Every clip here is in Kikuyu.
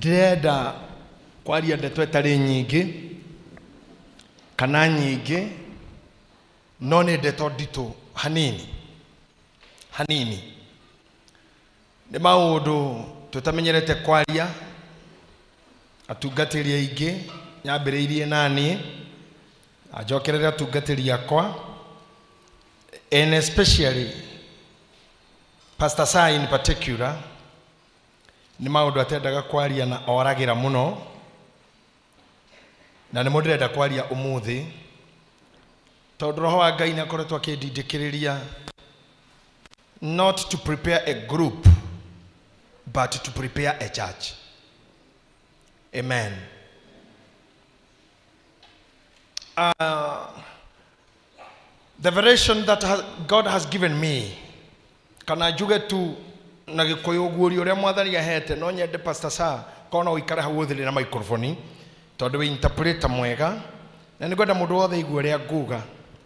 Ndĩrenda kwaria ndeto ĩtarĩ nyingĩ kana nyingĩ, no nĩ ndeto nditũ hanini hanini. Nĩ maũndũ tũtamenyerete kwaria, atungatĩri aingĩ nyambĩrĩirie naniĩ, anjokerere atungatĩri akwa, and especially Pastor Sai in particular, nĩ maũndũ atendaga kwaria na oragĩra mũno, na nĩmo ndĩrenda kwaria ũmũthĩ, tondũ roho wa Ngai nĩ akoretwo akĩndindĩkĩrĩria not to prepare a group but to prepare a church. Amen. The revelation that God has given me, kana njuge tu na Gĩkũyũ guũria ũrĩa Mwathani ahete, no nyende Pastor Sa kona ũikare hau ũthĩrĩ na microphone, tondũ wĩ interpreter mwega, na nĩngwenda mũndũ wothe aigue ũrĩa nguga,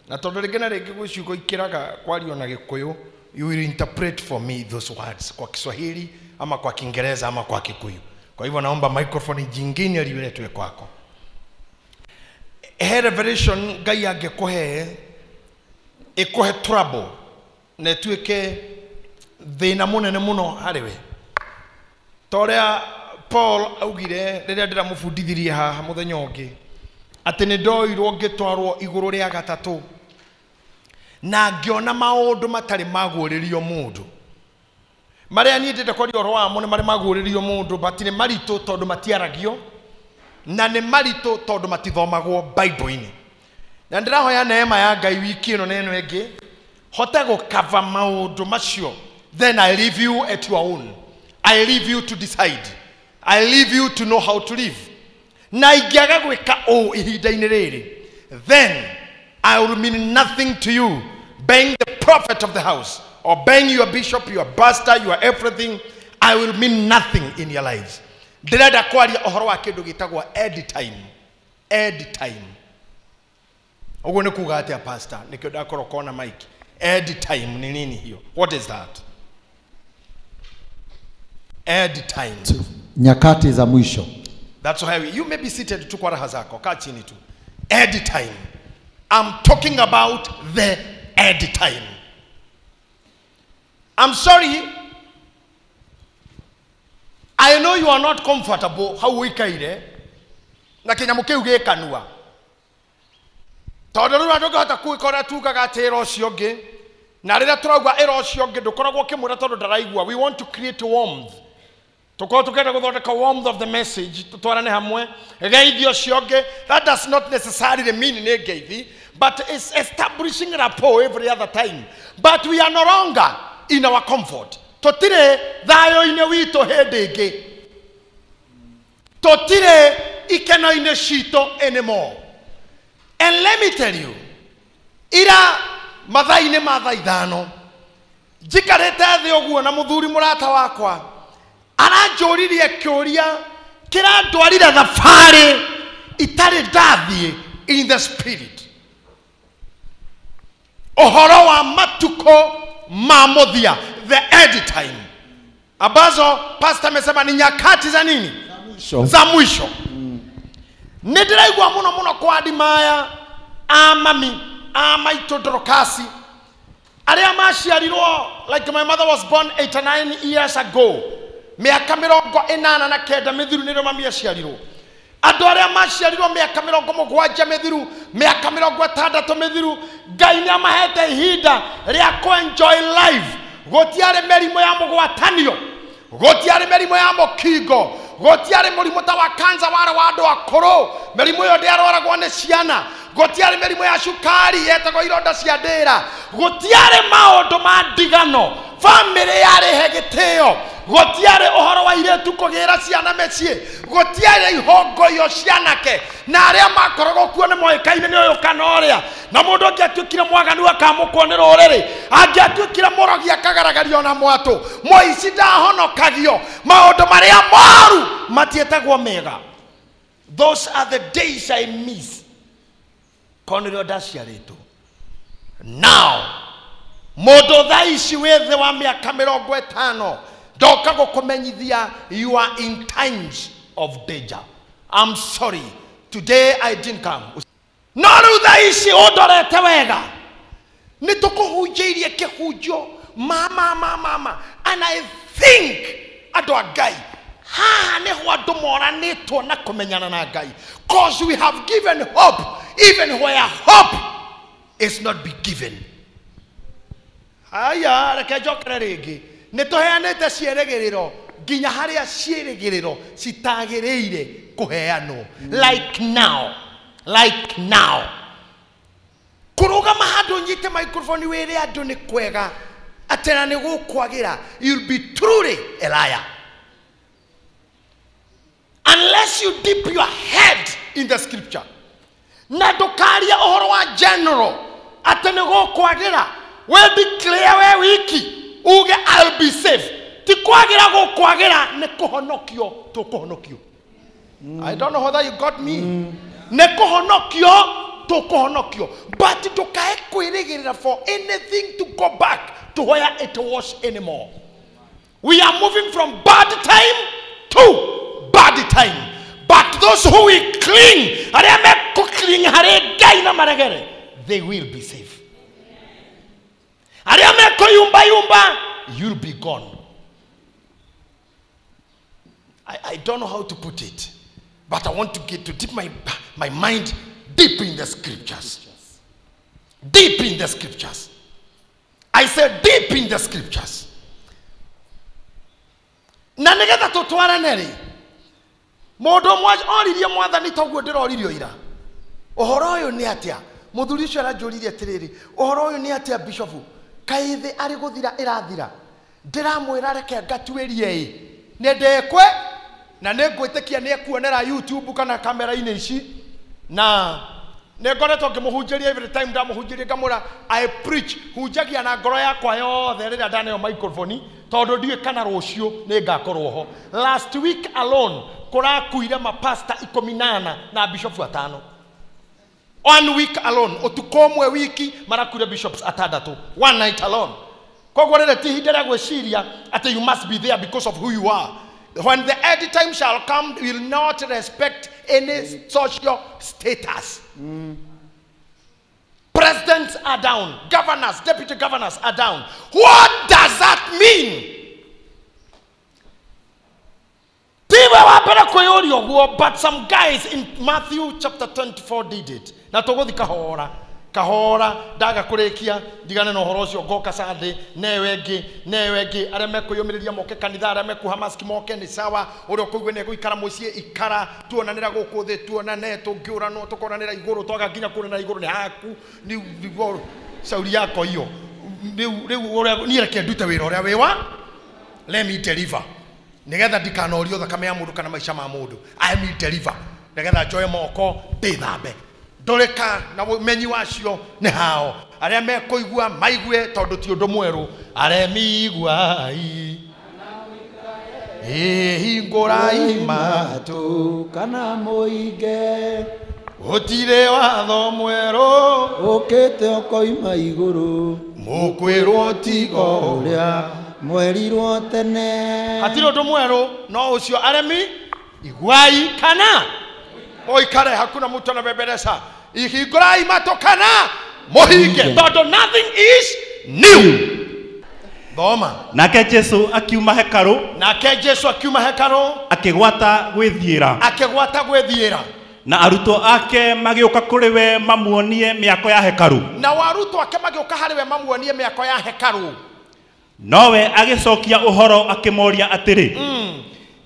na tondũ rĩngĩ na rĩngĩ gwĩ ciugo ikĩraga kwario na Gĩkũyũ, you will interpret for me those words kwa Kiswahili ama kwa Kiingereza ama kwa Kikuyu. Kwa hivyo naomba microphone jingine liletwe kwako. He revelation Ngai angĩkũhe ĩkũhe trouble na ĩtuĩke thĩna mũnene mũno harĩ we, ta ũrĩa Paul augire rĩrĩa ndĩramũbundithirie haha mũthenya ũngĩ, atĩ nĩ ndoirwo ngĩtwarwo igũrũ rĩa gatatũ na ngĩona maũndũ matarĩ maguũrĩrio mũndũ. Marĩa niĩ ndĩrenda kwaria ũhoro wamo nĩ marĩa maguũrĩrio mũndũ, but nĩ maritũ tondũ matiaragio, na nĩ maritũ tondũ matithomagwo Bible-inĩ. Na ndĩrahoya neema ya Ngai wiki ĩno na ĩno ĩngĩ hote gũkava maũndũ macio. Then I leave you at your own. I leave you to decide. I leave you to know how to live. Na ingĩaga gwĩka ũũ ihinda-inĩ rĩrĩ, then I will mean nothing to you, being the prophet of the house, or being your bishop, your pastor, your everything. I will mean nothing in your lives. Ndĩrenda kwaria ũhoro wa kĩndũ gĩtagwo end time. End time. Ũguo nĩ kuga atĩa, pastor? Nĩkĩo ndakorwo kona mic. End time ni nini hiyo? What is that? End time. Nyakati za mwisho. That's why you may be seated tu kwa raha zako. Kaa chini tu. End time. I'm talking about the end time. I'm sorry. I know you are not comfortable hau ũikaire na kĩnyamũ kĩu gĩ kanua, tondũ rĩu ndũngĩhota kwĩka ũrĩa tugaga atĩ ĩra ũcio ũngĩ, na rĩrĩa tũrauga ĩra ũcio ũngĩ ndũkoragwo ũkĩmwĩra tondũ ndaraigua. We want to create warmth, tũkorwo tũkĩenda gũthondeka warmth of the message, tũtwarane hamwe geithi ũcio ũngĩ. That does not necessarily mean nĩ ngeithi, but it's establishing rapport every other time. But we are no longer in our comfort. Tũtirĩ thayũ-inĩ witũ hĩndĩ ĩngĩ, tũtirĩ ikeno-inĩ citũ anymore. And let me tell you, ira mathaa-inĩ ma thaa 5 njikarĩte thĩ ũguo na mũthuri mũrata wakwa aranjũririe kĩũria kĩrandwarire thabarĩ itarĩ ndathiĩ in the spirit, ũhoro wa matukũ ma mũthia, the end time, ambazo pastor amesema ni nyakati za nini? Za mwisho. Nĩ ndĩraigua mũno mũno kwa andimaya a mami a maitũ Dorokasi arĩa maciarirwo, like my mother was born 89 years ago, mĩaka 89 mĩthiru nĩrĩo mami aciarirwo. Andũ arĩa maciarirwo mĩaka 70 mĩthiru, mĩaka 60 mĩthiru, Ngai nĩ amahete ihinda rĩa kũ-enjoy life. Gũtiarĩ mĩrimũ ya mũgwatanio, gũtiarĩ mĩrimũ ya mũkingo, gũtiarĩ mũrimũ ta wa cancer warĩ wa andũ akũrũ, mĩrimũ ĩyo ndĩarwaragwo nĩ ciana, gũtiarĩ mĩrimũ ya cukari yetagwo ironda cia ndĩra, gũtiarĩ maũndũ ma ndigano, famĩlĩ yarĩ he gĩtĩo, gũtiarĩ ũhoro wa airĩtu kũgĩra ciana mĩciĩ, gũtiarĩ ihongoio cianake, na arĩa makoragwo kuo nĩ moĩkaine nĩ ũyũ kana ũrĩa, na mũndũ angĩatuĩkire mwaganu akamũkwo nĩ rũrĩrĩ, angĩatuĩkire mũrogi akagaragario na mwatũ, mũici ndahonokagio, maũndũ marĩa moru matiĩtagwo mega. Those are the days I miss. Korwo nĩrĩo ndaciarĩtwo. Now, mũndũ thaa ici wĩ thĩ wa mĩaka 50 ndoka gũkũmenyithia you are in times of danger. I'm sorry, today I didn't come. No rĩu thaa ici ũndorete wega, nĩ tũkũhunjĩirie kĩhunjio mama mama mama, and I think andũ a Ngai haha nĩho andũ moranĩtwo na kũmenyana na Ngai, cause we have given hope even where hope is not be given. Aya, reke njokere rĩngĩ, nĩ tũheanĩte ciĩrĩgĩrĩro nginya harĩa ciĩrĩgĩrĩro citagĩrĩire kũheanwo. Like now, like now, kũrũgama handũ nyite microphone wĩre andũ nĩ kwega atĩ na nĩ gũkwagĩra, you'll be truly a liar unless you dip your head in the scripture. Na ndũkarie ũhoro wa general atĩ nĩ gũkwagĩra, we declare we wiki uge I'll be safe. Ti kwagĩra gũkwagĩra, nĩ kũhonokio tũkũhonokio. I don't know whether you got me. Nĩ kũhonokio tũkũhonokio, but ndũkae kwĩrĩgĩrĩra for anything to go back to where it was anymore. We are moving from bad time to bad time, but those who will cling, arĩa mekũ-cling harĩ Ngai na maregere, they will be safe. Arĩa mekũyumbayumba, you'll be gone. I don't know how to put it, but I want to get to dip my mind deep in the scriptures. Deep in the scriptures. I said deep in the scriptures. Na nĩgetha tũtwarane rĩ, mũndũ ũmwe oririe mwathani toguo ndĩroririo ira, ũhoro ũyũ nĩ atĩa? Mũthuri ũcio aranjũririe atĩrĩrĩ, ũhoro ũyũ nĩ atĩa bishofu? Kaĩ thĩ arĩ gũthira ĩrathira? Ndĩramwĩra reke ngatuĩrie ĩ, nĩ ndĩkwe na nĩ ngwĩtĩkia nĩ ekuonera YouTube kana kamera-inĩ ici, na nĩ ngoretwo ngĩmũhunjĩria every time ndamũhunjĩria ngamwĩra I preach, hunjagia na ngoro yakwa yothe rĩrĩa ndaneo microphone, tondũ ndiũĩ kana rũciũ nĩ ngakorwo ho. Last week alone kũrakuire mapasta 18 na bishofu 5. 1 week alone, ũtukũ ũmwe wiki marakuire bishops 6, one night alone. Koguo rĩrĩ ti ihinda rĩa gwĩciria atĩ you must be there because of who you are. When the end time shall come, we will not respect any social status. Presidents are down, governors, deputy governors are down. What does that mean? Tiwe wa mbere kwĩyũria ũguo, but some guys in Matthew chapter 24 did it. Na tũgũthiĩ kahora kahora, ndaga kũrĩkia ndigane na ũhoro ũcio, ngoka Sunday newe ĩngĩ newe ĩngĩ, arĩa mekwĩyũmĩrĩria moke kanitha, arĩa mekuha maski moke nĩ sawa, ũrĩa ũkũigua nĩ egũikara mũciĩ ikara, tuonanĩra gũkũ thĩ tuonane, tũngĩũranwo tũkonanĩra igũrũ, twaga nginya kuonana igũrũ nĩ haku, nĩ cauri yako hiyo. Rĩu rĩu niĩ reke ndute wĩra ũrĩa wĩ wa, let me deliver, nĩgetha ndikanorio thakame ya mũndũ kana maica ma mũndũ. I me deliver, nĩgetha njoe moko ndĩthambe. Ndũrĩka na ũmenyi wacio nĩ hao, arĩa mekũigua maigue, tondũ ti ũndũ mwerũ. Aremi iguai, hingũrai matũ kana mũinge, gũtirĩ watho mwerũ ũkĩte ũkoima igũrũ, mũkwĩrwo tigo ũrĩa mwerirwo tene. Hatirĩ ũndũ mwerũ no ũcio. Aremi iguai kana mũikare, hakuna mtu anabembeleza. Ihingũrai matũ kana mũhinge, tondũ nothing is new. Thoma. Nake Jesu akiuma hekarũ, Nake Jesu akiuma hekarũ, akĩgwata gwĩthiĩra, akĩgwata gwĩthiĩra, na arutwo ake magĩũka kũrĩ we mamuonie mĩako ya hekarũ. Na arutwo ake magĩũka harĩ we mamuonie mĩako ya hekarũ. Nowe agĩcokia ũhoro akĩmoria atĩrĩ,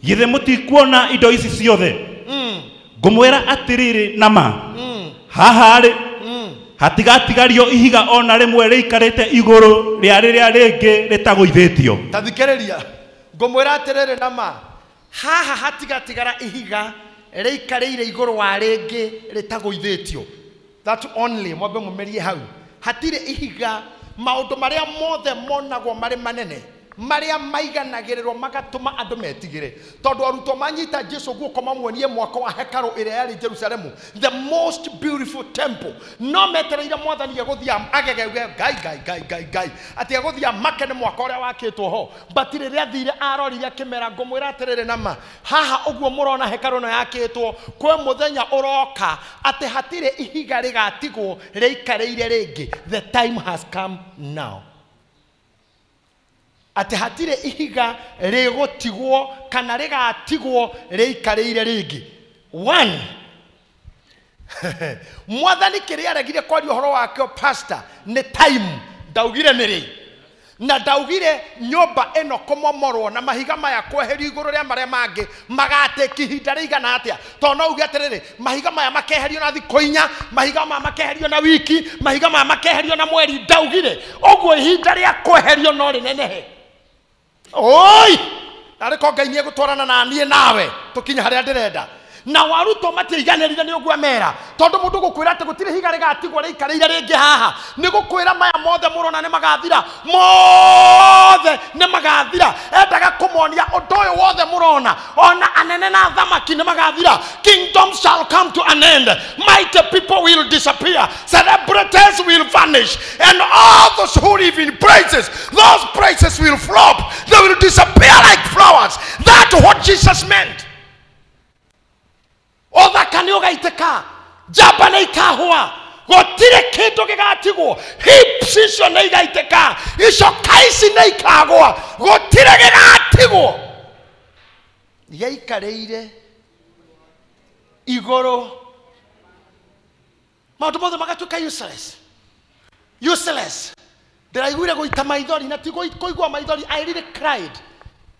githĩ mũtikuona indo ici ciothe? Ngũmwĩra atĩrĩrĩ na ma, haha rĩ hatigatigario ihiga ona rĩmwe rĩikarĩte igũrũ rĩa rĩrĩa rĩngĩ rĩtagũithĩtio. Ta thikĩrĩria, ngũmwĩra atĩrĩrĩ na ma, haha hatigatigara ihiga rĩikarĩire igũrũ wa rĩngĩ rĩtagũithĩtio. That only, mwambe mũmerie hau. Hatirĩ ihiga, maũndũ marĩa mothe monagwo marĩ manene Marĩa maiganagĩrĩrwo magatũma andũ metigĩre. Tondũ arutwo manyita Jesu guoko mamuonie mwako wa hekarũ ĩrĩa yarĩ Jerusalemu, the most beautiful temple. No metereire mwathani egũthiĩ agege uge ngai ngai ngai ngai ngai atĩ egũthiĩ make nĩ mwako ũrĩa wakĩtwo ho. But rĩrĩa athire arorire akĩmera ngũmwĩra atĩrĩrĩ nama haha ũguo mũrona hekarũ ĩno yakĩtwo kwĩ mũthenya ũroka atĩ hatirĩ ihiga rĩgatigwo rĩikarĩire rĩngĩ. The time has come now. Atĩ hatirĩ ihiga rĩgũtigwo kana rĩgatigwo rĩikarĩire rĩngĩ. One, mwathani kĩrĩa aregire kwaria ũhoro wakĩo pastor nĩ time, ndaugire nĩ rĩ na ndaugire nyũmba ĩno kũmomorwo na mahiga maya kweherio igũrũ rĩa marĩa mangĩ magatĩki ihinda rĩigana atĩa. Tondũ no uge atĩrĩrĩ, mahiga maya makeherio na thikũ inya, mahiga maya makeherio na wiki, mahiga maya makeherio na mweri. Ndaugire ũguo ihinda rĩa kweherio no rĩnenehe. Oi, narĩ ko Ngai nĩegũtwarana na niĩ nawe tũkinye harĩa ndĩrenda. Na warutwo matiaiganĩrire nĩ ũguo mera, tondũ mũndũ gũkwĩra atĩ gũtirĩ ihiga rĩgatigwo rĩikarĩire rĩngĩ haha nĩ gũkwĩra maya mothe mũrona nĩ magathira, mothe nĩ magathira. Endaga kũmonia ũndũ ũyũ wothe mũrona, ona anene na athamaki nĩ magathira. Kingdoms shall come to an end, mighty people will disappear, celebrities will vanish, and all those who live in praises, those praises will flop, they will disappear like flowers. That's what Jesus meant. Ũthaka nĩ ũgaitĩka, njamba nĩ ikahũa, gũtirĩ kĩndũ gĩgatigwo. Hips icio nĩ igaitĩka, icoka ici nĩ ikagũa, gũtirĩ gĩgatigwo. Gĩaikarĩire igũrũ, maũndũ mothe magatuĩka useless, useless. Ndĩraiguire gũita maithori na ti kũigua maithori, I really cried.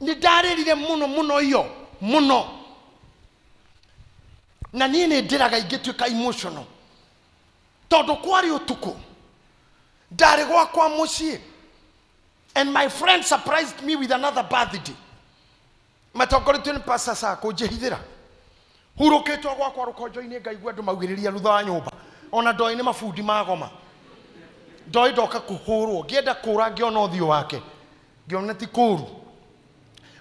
Nĩ ndarĩrire mũno mũno iyo mũno. Na niĩ nĩ ndĩraga ingĩtuĩka emotional tondũ kwarĩ ũtukũ, ndarĩ gwakwa mũciĩ, and my friend surprised me with another birthday. Matongoretio nĩ pastor sa kũnjĩhithĩra, hurũkĩtwo gwakwa rũkonjo-inĩ ngaigua andũ maugĩrĩria thutha wa nyũmba, ona ndoĩ nĩ mabundi magoma, ndoĩ ndoka kũhũrwo, ngĩenda kũra ngĩona ũthiũ wake ngĩona ti kũru.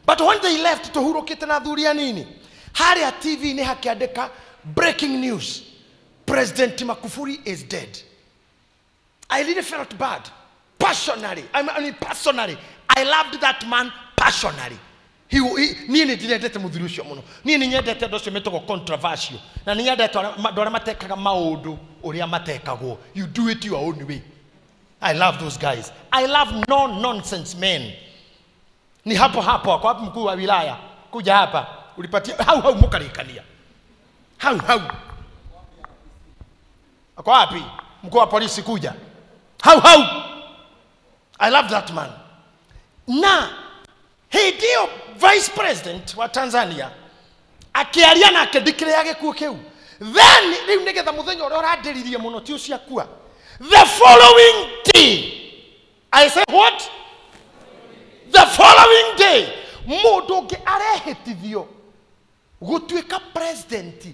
But when they left tũhurũkĩte na athuri anini, harĩa TV nĩ hakĩandĩka breaking news, President Magufuli is dead. I really felt bad personally. I mean personally, I loved that man passionately. Niĩ nĩ ndĩrendete mũthuri ũcio mũno. Niĩ nĩ nyendete andũ acio metagwo controversial, na nĩ nyendete andũ arĩa matekaga maũndũ ũrĩa matekagwo. You do it your own way. I love those guys. I love no nonsense men. Ni hapo hapo kwa wapi mkuu wa wilaya kuja hapa ulipatia hau hau mukarikania hau hau. Ako wapi mkuu wa polisi kuja hau hau. I love that man. Na hĩndĩ ĩyo vice president wa Tanzania akĩaria nake ndikĩrĩa gĩkuũ kĩu, then rĩu nĩgetha mũthenya ũrĩa ũrandĩririe mũno ti ũcio akua, the following day, I say what? The following day, mũndũ ũngĩ arehĩtithio gũtuĩka president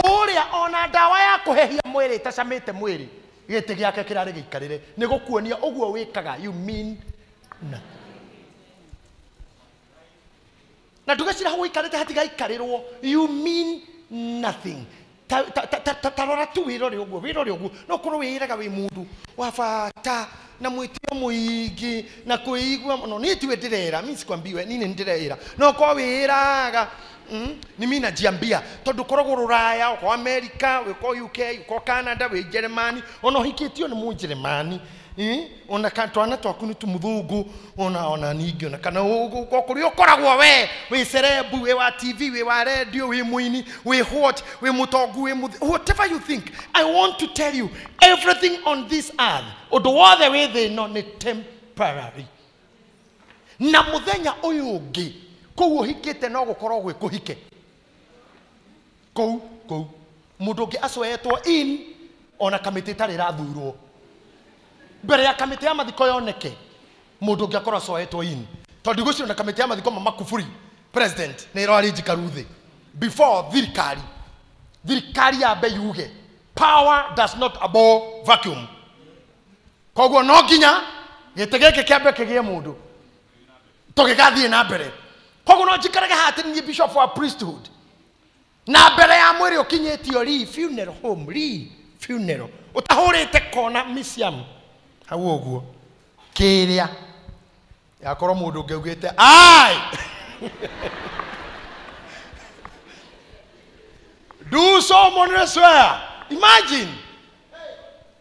ũrĩa ona ndawa ya kũhehia mwĩrĩ ĩtacamĩte mwĩrĩ, gĩtĩ gĩake kĩrarĩ gĩikarĩre nĩ gũkuonia ũguo wĩkaga, you mean nothing. Na ndũgecira hau ũikarĩte hatigaikarĩrwo, you mean nothing. Ta rora tu wĩrore ũguo, wĩrore ũguo, no ũkorwo wĩĩraga wĩ mũndũ wa bata na mwĩtĩo mũingĩ na kwĩigua mũno. Niĩ tiwe ndĩrera, mimi sikwambiwe, niĩ nĩ ndĩreĩra, no ũkorwo wĩĩraga ni mimi najiambia tondũ ũkoragwo Rũraya, ũkorwo America, ũkorwo UK, ũkorwo Canada, wĩ Jeremani, ona ũhikĩtio nĩ Mũjeremani, ona twana twaku nĩ tũmũthũngũ, ona ningĩ ona kana kũrĩa ũkoragwo we wĩ celeb, wĩ wa TV, wĩ wa radio, wĩ mũini, wĩ what, wĩ mũtongu, wĩ whatever you think. I want to tell you everything on this earth, ũndũ wothe wĩ thĩ ĩno nĩ temporary. Na mũthenya ũyũ ũngĩ kũu ũhikĩte no gũkorwo gwĩ kũhike kũu kũu mũndũ ũngĩ acoetwo in ona kamĩtĩ ĩtarĩ ĩrathurwo mbere ya kamĩtĩ ya mathiko yoneke mũndũ ũngĩ akorwo acoetwo in, tondũ ngwĩciria na kamĩtĩ ya mathiko ma Magufuli president nĩ ĩrarĩ njikaru thĩ before thirikari yambe yuge power does not abhor vacuum. Koguo no nginya gĩtĩ gĩkĩ kĩambe kĩgĩe mũndũ. Tũgĩgathiĩ na mbere. Koguo no njikarage haha atĩ niĩ bishop wa priesthood. Na mbere ya mwĩrĩ ũkinyĩtio ri funeral home, ri funeral. Ũtahũrĩte kona museum. Hau ũguo. Kĩrĩa. Yakorwo mũndũ ũngĩ augĩte ai. Do someone swear. Imagine.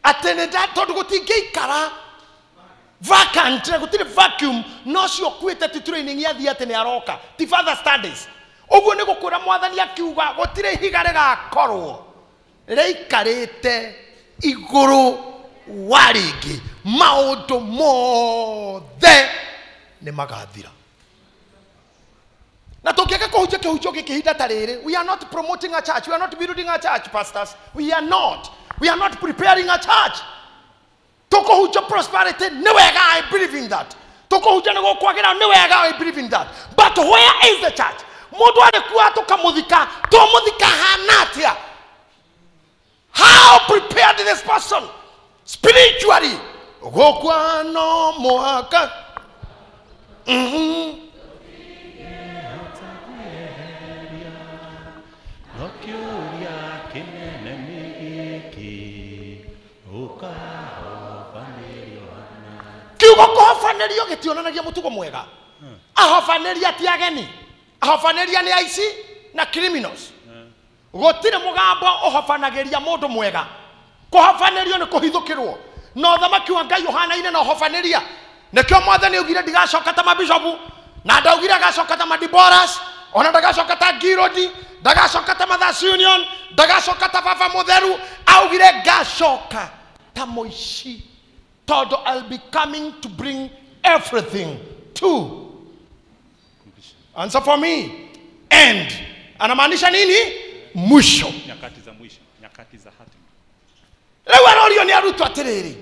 Atĩ nĩ tondũ gũtingĩikara vacant, gũtirĩ vacuum, no cio ũkuĩte ti training ya thiĩ atĩ nĩ aroka, ti further studies. Ũguo nĩ gũkwĩra mwathani akiuga gũtirĩ ihiga rĩgakorwo rĩikarĩte igũrũ wa rĩngĩ, maũndũ mothe nĩ magathira. Na tũngĩaga kũhunjia kĩhunjio gĩkĩ ihinda ta rĩrĩ, we are not promoting a church, we are not building a church, pastors. We are not. We are not preparing a church. Tũkũhunjia prosperity nĩ wega, I believe in that. Tũkũhunjia nĩ gũkwagĩra nĩ wega, I believe in that. But where is the church? Mũndũ arĩ tũkamũthika, tũmũthika hana atĩa? How prepared this person spiritually? Gũkua no mũhaka. Kiugo kũhobanĩrio gĩtionanagia mũtugo mwega. Ahobanĩria ti ageni, ahobanĩria nĩ aici na criminals. Gũtirĩ mũgambo ũhobanagĩria mũndũ mwega. Kũhobanĩrio nĩ kũhithũkĩrwo. Na ũthamaki wa Ngai ũhanaine na ũhobanĩria. Nĩkĩo mwathani augire ndigacoka ta mabishopu, na ndaugire agacoka ta madiboras, ona ndagacoka ta Girodi, ndagacoka ta Mothers Union, ndagacoka ta Baba Mũtheru. Augire ngacoka ta mũici, tondũ I'll be coming to bring everything to answer for me end. Anamaanisha nini? Mwisho. Nyakati za mwisho, nyakati za hatima. Rĩu arorio nĩ arutwo atĩrĩrĩ,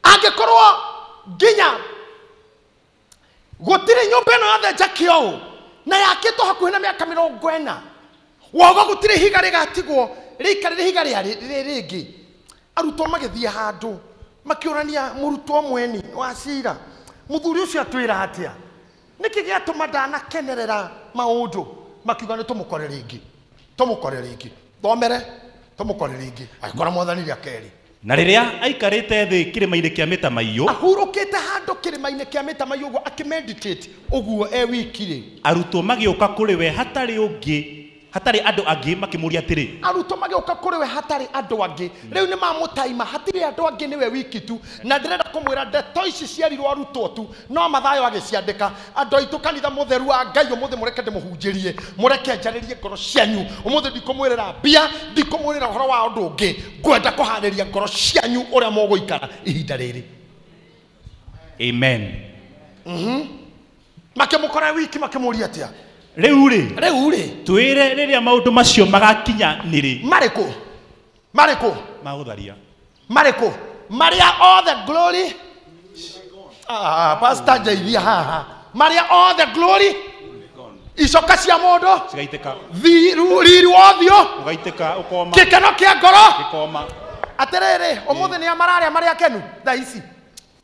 angĩkorwo nginya gũtirĩ nyũmba ĩno yothe njake ũũ na yakĩtwo hakuhĩ na mĩaka 40, wogo gũtirĩ ihiga rĩgatigwo rĩikarĩre ihiga rĩa rĩngĩ. Arutwo magĩthiĩ handũ makĩũrania mũrutwo mweni wa cira, mũthuri ũcio atwĩra atĩa? Nĩkĩ gĩatũma ndanakenerera maũndũ? Makiuga nĩ tũmũkore rĩngĩ, tũmũkore rĩngĩ, thomere tũmũkore rĩngĩ. Agĩkora mwathani rĩa kerĩ. Na rĩrĩa aikarĩte thĩ kĩrĩma-inĩ kĩa mĩtamaiyũ, ahurũkĩte handũ kĩrĩma-inĩ kĩa mĩtamaiyũ ũguo akĩmeditate ũguo e wiki rĩ, arutwo magĩũka kũrĩ we hatarĩ ũngĩ, hatarĩ andũ angĩ, makĩmũria atĩrĩ. Arutwo magĩũka kũrĩ we hatarĩ andũ angĩ. Rĩu nĩ mamũtaima, hatirĩ andũ angĩ, nĩwe wiki tu. Na ndĩrenda kũmwĩra ndeto ici ciarirwo arutwo tu, no Mathayo agĩciandĩka. Andũ aitũ kanitha mũtheru wa Ngai ũmũthĩ mũreke ndĩmũhunjĩrie, mũreke njarĩrie ngoro cianyu. Ũmũthĩ ndikũmwĩrĩra mbia, ndikũmwĩrĩra ũhoro wa ũndũ ũngĩ, ngwenda kũharĩria ngoro cianyu ũrĩa mũgũikara ihinda rĩrĩ. Amen. Makĩmũkora wiki makĩmũria atĩa? Rĩu rĩ, rĩu rĩ, twĩre rĩrĩa maũndũ macio magakinya nĩ rĩ? Marĩkũ? Marĩkũ? Magũtharia. Marĩkũ? Marĩa all the glory. Pastor njeithia haha. Marĩa all the glory. Icoka cia mũndũ cigaitĩka, riri wa ũthiũ ũgaitĩka, ũkoma, gĩkeno kĩa ngoro gĩkoma. Atĩrĩrĩ, ũmũthĩ nĩ mararĩa marĩa akenu thaa ici.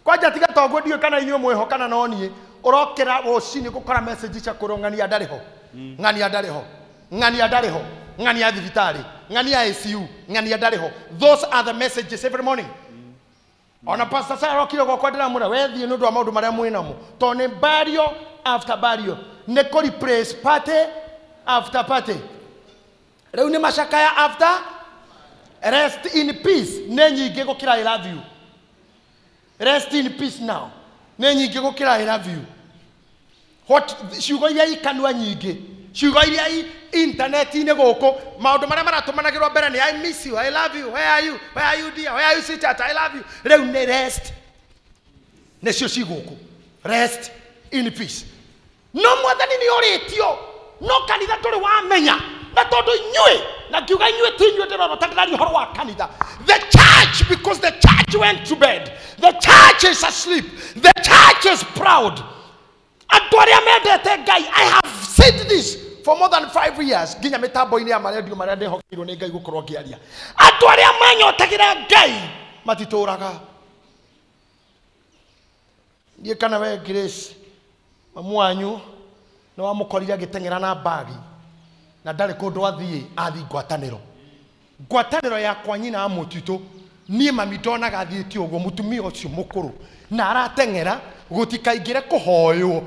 Kwanja tiga toguo ndiũĩ kana inyuĩ mwĩho kana no niĩ. Ũrokĩra rũcinĩ gũkora message cia kwĩrwo ng'ania ndarĩ ho, ng'ania ndarĩ ho, ng'ania ndarĩ ho, ng'ania thibitarĩ, ng'ania ICU, ng'ania ndarĩ ho. Those are the messages every morning. Ona Pastor Sarah okire gwakwa ndĩramwĩra we thiĩ nĩ ũndũ wa maũndũ marĩa mwĩ namo, tondũ nĩ burial after burial, nĩ kũ replace party after party. Rĩu nĩ macakaya after rest in peace nĩ nyingĩ gũkĩra I love you. Rest in peace now nĩ nyingĩ gũkĩra I love you. What ciugo iria ikanua nyingĩ, ciugo iria internet-inĩ gũkũ, maũndũ marĩa maratũmanagĩrwo mbere nĩ I miss you, I love you, where are you, where are you dear, where are you sweetheart, I love you. Rĩu nĩ rest, nĩcio ci gũkũ, rest in peace. No mwathani nĩ ũrĩtio, no kanitha ndũrĩ wamenya, na tondũ inyuĩ, na ngiuga inyuĩ ti inyuĩ ndĩrorota, ndĩraria ũhoro wa kanitha. The church, because the church went to bed, the church is asleep, the church is proud. Andũ arĩa mendete Ngai, I have said this for more than 5 years, nginya mĩtambo-inĩ ya marendio marĩa ndĩhokeirwo nĩ Ngai gũkorwo ngĩaria. Andũ arĩa manyotagĩra Ngai matitũraga. Niĩ kana we Grace, Mamu wanyu nĩ wamũkorire agĩteng'era na mbagi na ndarĩ kũndũ athiĩ, athiĩ ngwatanĩro. Ngwatanĩro yakwa nyina wa mũtitũ, niĩ mami ndonaga athiĩte ũguo, mũtumia ũcio mũkũrũ na arateng'era gũtikaingĩre kũhoywo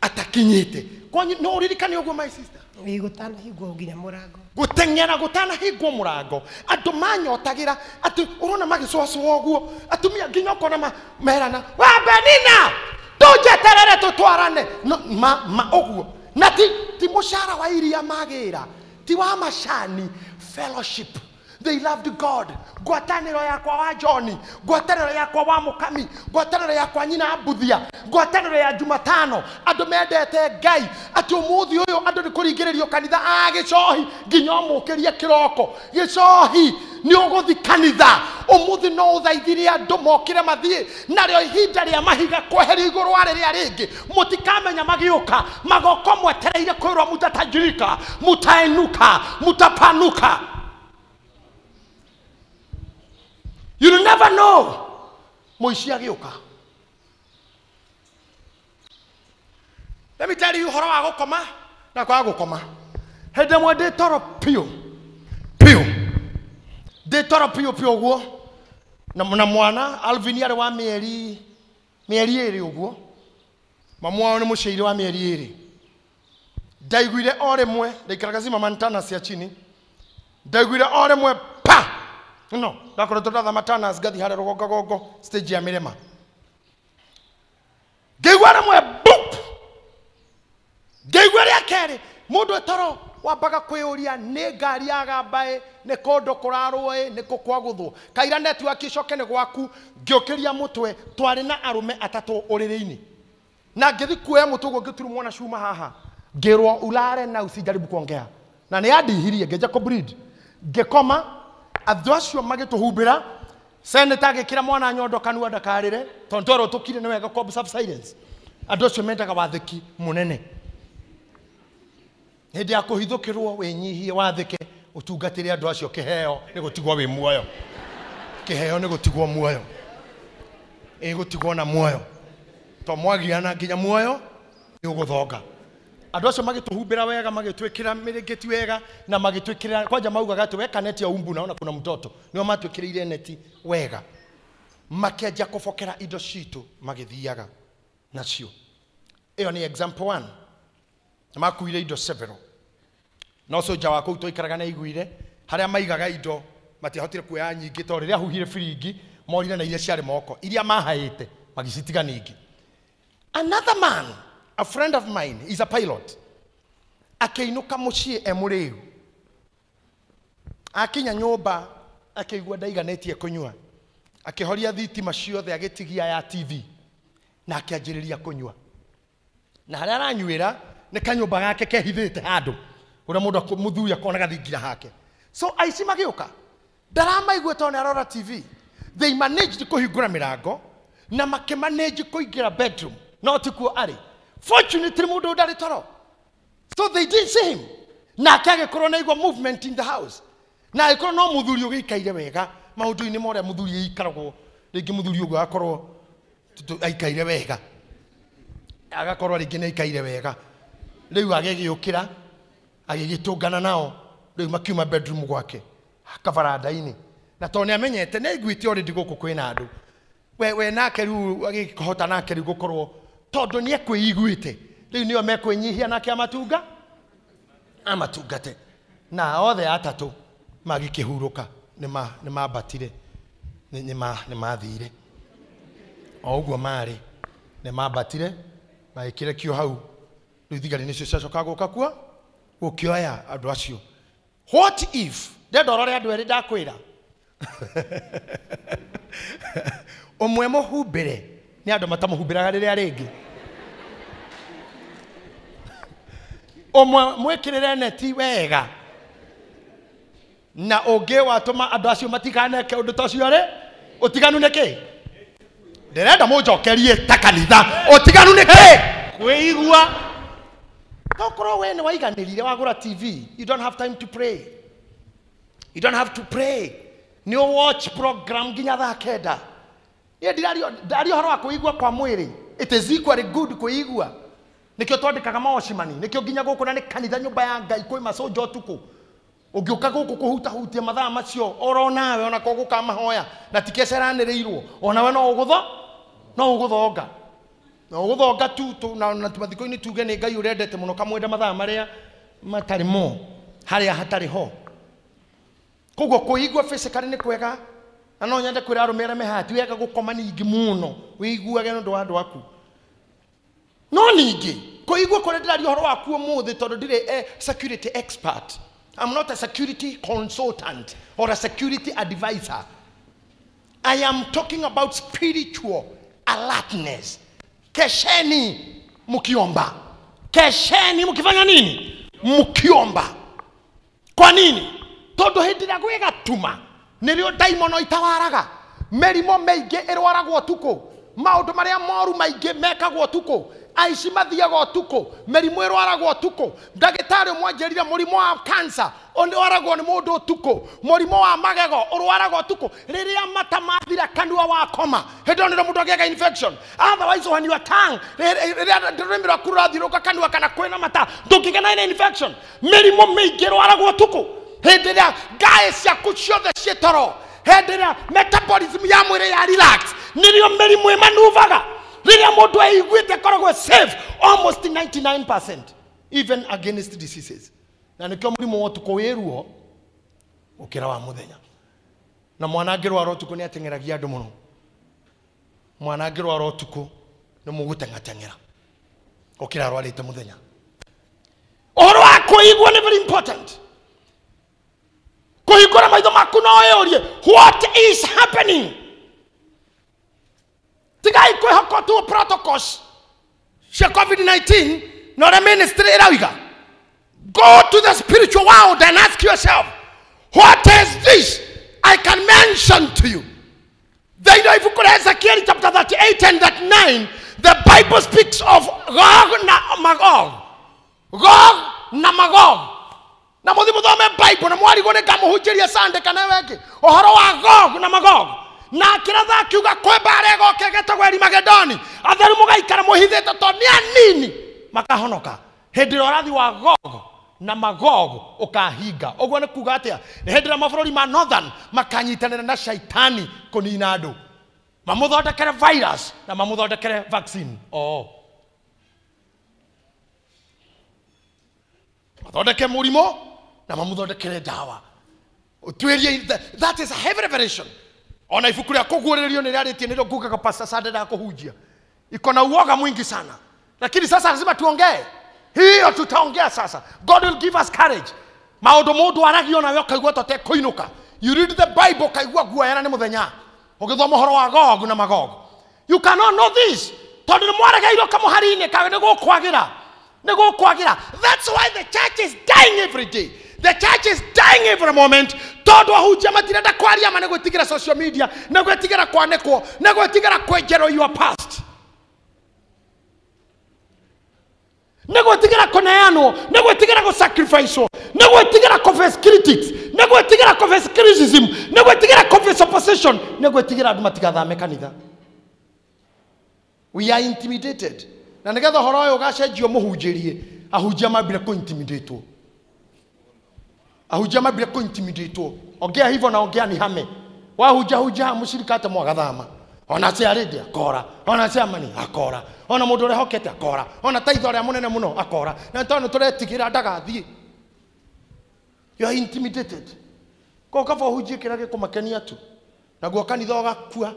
atakinyĩte. Kwanyu no ũririkane ũguo my sister? Ĩĩ, gũtanahingwo nginya mũrango. Gũteng'era gũtanahingwo mũrango, andũ manyotagĩra atĩ ũrona magĩcũacũa ũguo, atumia nginya ũkona merana, we Benina tũnjeterere tũtwarane. No, ma ũguo. Na ti mũcara wa iria magĩra, ti wa macani, fellowship. They loved God. Ngwatanĩro yakwa wa John, ngwatanĩro yakwa wa Mũkami, ngwatanĩro yakwa nyina Mbuthia, ngwatanĩro ya Jumatano, andũ mendete Ngai. Atĩ ũmũthĩ ũyũ andũ nĩ kũringĩrĩrio kanitha a gĩcohi nginya ũmũkĩrie kĩroko. Gĩcohi nĩ ũgũthi kanitha. Ũmũthĩ no ũthaithire andũ mokĩre mathiĩ, narĩo ihinda rĩa mahiga kweherio igũrũ wa rĩrĩa rĩngĩ. Mũtikamenya magĩũka, magoko mwetereire kwĩrwo mutatajirika, mutainuka, mutapanuka. You'll never know. Mũici agĩũka. Let me tell you ũhoro wa gũkoma na kwaga gũkoma. Hĩndĩ ĩmwe ndĩ toro piũ piũ, ndĩ toro piũ piũ ũguo, na mwana Alvin arĩ wa mĩeri 2 ũguo, mamu wao nĩ mũciaire wa mĩeri 2. Ndaiguire o rĩmwe, ndaikaraga Zimmerman cia chini, ndaiguire o rĩmwe pa. No, ndakoretwo ndathama Tanas ngathi harĩa rũgongagongo stage ya mĩrĩma. Ngĩigua rĩmwe boop. Ngĩigua rĩa kerĩ, mũndũ toro wambaga kwĩyũria nĩ ngari ya gambaĩ, nĩ kũndũ kũrarwo ĩ, nĩ kũ kwagũthwo. Kaira network icoke nĩ gwaku. Ngĩũkĩria mũtwe, twarĩ na arũme atatũ ũrĩrĩ-inĩ. Na ngĩthi kuoya mũtwe ũguo ngĩturumwo na cuma haha. Ngĩrwo ulale na usijaribu kuongea. Na nĩ andihirie, ngĩanjia kũ-bleed. Ngĩkoma, andũ acio magĩtũhumbĩra. Senator agĩkĩra mwana nyondo kanua ndakarĩre, tondũ twerwo tũkire nĩ wega kũ observe silence. Andũ acio mendaga wathĩki mũnene. Hĩndĩ ya kũhithũkĩrwo wĩnyihie, wathĩke, ũtungatĩre andũ acio. Kĩheo nĩ gũtigwo wĩ muoyo. Kĩheo nĩ gũtigwo muoyo. Ĩ gũtigwo na muoyo. To mwagiana nginya muoyo nĩ ũgũthonga. Andũ acio magĩtũhumbĩra wega, magĩtwĩkĩra mĩrĩngĩti wega, na magĩtwĩkĩra kwanja maugaga atĩ weka neti ya umbu naona kuna mtoto. Nĩo matwĩkĩrĩire neti wega. Makĩanjia kũbokera indo citũ magĩthiaga nacio. Ĩyo nĩ example 1. Na makuire indo several. No soja wa kũu twaikaraga na aiguire harĩa maigaga indo matiahotire kuoya nyingĩ tondũ rĩrĩa ahuhire biringi morire na iria ciarĩ moko iria mahaĩte magĩcitiga ningĩ. Another man, a friend of mine, is a pilot. Akĩinũka mũciĩ e mũrĩu. Akinya nyũmba akĩigua ndaiganĩtie kũnyua. Akĩhoria thitima ciothe agĩtigia ya TV na akĩanjĩrĩria kũnyua. Na harĩa aranyuĩra nĩ kanyũmba gake kehithĩte handũ ũrĩa mũndũ mũthuri akonaga thingira hake. So aici magĩũka, ndaramaigua tondũ nĩ arora TV. They managed kũhingũra mĩrango na makĩmanage kũingĩra bedroom, no ti kuo arĩ. Fortunately mũndũ ndarĩ toro, so they didn't see him. Nake agĩkorwo na igua movement in the house, na agĩkorwo no mũthuri ũgĩikaire wega maũndũ-inĩ ma ũrĩa mũthuri aikaragwo. Rĩngĩ mũthuri ũguo agakorwo aikaire wega, agakorwo rĩngĩ nĩ aikaire wega. Rĩu agĩgĩũkĩra agĩgĩtũngana nao, rĩu makiuma bedroom gwake kabaranda-inĩ. Na tondũ nĩ amenyete, nĩ aiguĩte already gũkũ kwĩna andũ, we nake rĩu agĩkĩhota nake rĩu gũkorwo tondũ nĩ ekwĩiguĩte, rĩu nĩo mekwĩnyihia nake amatunga amatungate. Na othe atatũ magĩkĩhurũka, nĩ mambatire, nĩ mathire o ũguo marĩ, nĩ mambatire magĩkĩrekio hau. Rĩu thigari nĩcio ciacoka gũka kuo gũkĩoya andũ acio. What if ndenda ũrore andũ erĩ ndakwĩra, ũmwe mũhumbĩre nĩ andũ matamũhumbĩraga rĩrĩa rĩngĩ, ũmwe mwĩkĩrĩre neti wega, na ũngĩ watũma andũ acio matikaneke ũndũ ta ũcio rĩ, ũtiganu nĩ kĩ? Ndĩrenda mũnjokerie ta kanitha, ũtiganu nĩ kĩ? Kwĩigua. Tokorwo we nĩ waiganĩrire wagũra TV, you don't have time to pray. You don't have to pray. Nĩ watch program nginya thaa 9. Niĩ ndiraria ũhoro wa kwĩigua kwa mwĩrĩ. It is equally good kwĩigua. Nĩkĩo twandĩkaga maocimani, nĩkĩo nginya gũkũ na nĩ kanitha nyũmba ya Ngai kwĩ maconjo ũtukũ. Ũngĩũka gũkũ kũhutahutia mathaa macio oro nawe ona ko gũka mahoya na tikeceranĩrĩirwo onawe no ũgũtho no ũgũthonga no ũgũthonga tu na mathiko-inĩ tuge nĩ Ngai ũrendete mũno kamwenda mathaa marĩa matarĩ mo harĩa hatarĩ ho. Koguo kũigua physically nĩ kwega na no nyende kwĩra arũme arĩa me haha ti wega gũkoma ningĩ mũno wĩiguage nĩ ũndũ wa andũ aku. No ningĩ kũigua kũrĩa ndĩraria ũhoro waku ũmũthĩ tondũ ndirĩ security expert. I'm not a security consultant or a security advisor. I am talking about spiritual alertness. Kesheni mkiomba. Kesheni mkifanya nini? Mkiomba. Kwa nini? Tondu hindi ria gwigatuma nirio daimono itawaraga. Mĩrimũ mĩingĩ ĩrwaragwo ũtukũ. Maũndũ marĩa moru maingĩ mekagwo ũtukũ. Aici mathiaga ũtukũ. Mĩrimũ ĩrwaragwo ũtukũ. Ndagĩtarĩ ũmwe anjĩrire mũrimũ wa cancer ũrwaragwo nĩ mũndũ ũtukũ. Mũrimũ wa magego ũrwaragwo ũtukũ. Rĩrĩa mata mathira kanua wakoma, hĩndĩ ĩyo nĩrĩo mũndũ agĩaga infection. Otherwise when your tongue, rĩrĩa rũrĩmĩ rwaku rũrathiũrũrũka kanua kana kwĩna mata, ndũngĩgĩa na infection. Mĩrimũ mĩingĩ ĩrwaragwo ũtukũ. Hĩndĩ ĩrĩa ngaĩ ciaku ciothe ciĩ toro, hĩndĩ ĩrĩa metabolism ya mwĩrĩ ya relax, nĩrĩo mĩrimũ ĩmanuvaga. Rĩrĩa mũndũ eiguĩte akoragwo safe almost 99% even against diseases. Na nĩkĩo mũrimũ wa ũtukũ wĩ ruo gũkĩra wa mũthenya. Na mwana angĩrwara ũtukũ nĩ ateng'eragia andũ mũno. Mwana angĩrwara ũtukũ nĩ mũgũteng'ateng'era gũkĩra arwarĩte mũthenya. Ũhoro wa kũigua nĩ very important. Kũhingũra maitho maku no wĩyũrie what is happening. Tigai kwĩhoka tu protocols cia COVID-19 na ũrĩa ministry ĩrauga. Go to the spiritual world and ask yourself, what is this I can mention to you? They know if you could Ezekiel chapter 38 and 39, the Bible speaks of Gog na Magog. Gog na Magog. Na muthi muthome Bible na mwarigwo nĩ ngamũhunjĩria Sunday kana wengĩ ũhoro wa Gog na Magog. Na akĩratha akiuga kwĩ mbara ĩgoka ĩgetagwo Arimagedoni, atheru mũgaikara mũhithĩte tondũ nĩ anini makahonoka. Hĩndĩ ĩrĩa ũrathi wa Gog na Magog ũkahinga. Ũguo nĩ kuga atĩa? Nĩ hĩndĩ ĩrĩa mabũrũri ma Northern makanyitanĩra na shaitani kũnina andũ, mamũthondekere virus na mamũthondekere vaccine. Mathondeke mũrimũ na mamũthondekere ndawa. Ũtuĩrie, that is a heavy revelation. Ona ibuku rĩa kũguũrĩrĩrio nĩ rĩarĩtie, nĩrĩo ngugaga Pastor Sunday ndakũhunjia. Iko na uoga mwingi sana, lakini sasa lazima tuongee. Hiyo tutaongea sasa. God will give us courage. Maũndũ mũndũ aragio nawe ũkaigua ta ũtekũinũka. You read the Bible ũkaigua guoya nĩ mũthenya ũgĩthoma ũhoro wa Gog na Magog. You cannot know this tondũ nĩ mwaregeirwo kamũhari-inĩ kawe nĩ gũkwagĩra. Nĩ gũkwagĩra. That's why the church is dying every day. The church is dying every moment. Tondũ ahunjia matirenda kwaria ma nĩ gwĩtigĩra social media, nĩ gwĩtigĩra kwanĩkwo, nĩ gwĩtigĩra kwenjerwo your past, nĩ gwĩtigĩra kũneanwo, nĩ gwĩtigĩra gũsacrificewo, nĩ gwĩtigĩra kũface critics, nĩ gwĩtigĩra kũface criticism, nĩ gwĩtigĩra kũface opposition, nĩ gwĩtigĩra andũ matigathame kanitha. We are intimidated. Na nĩgetha ũhoro ũyũ ũgacenjio mũhunjĩrie, ahunjia mambire kũintimidatwo. Ahunjia mambire kũintimidatwo. Ongea hivyo na ongea ni hame. Wahunja hunja mũcirika ate mwagathama. Ona ciarĩndĩ akora, ona ciamani akora, ona mũndũ ũrĩa hokete akora, ona taitho ũrĩa mũnene mũno akora. Na tondũ nĩtũretigĩra ndagathiĩ. You are intimidated. Koguo kaba ũhunjie kĩrĩa gĩkũmakenia tu. Naguo kanitha ũgakua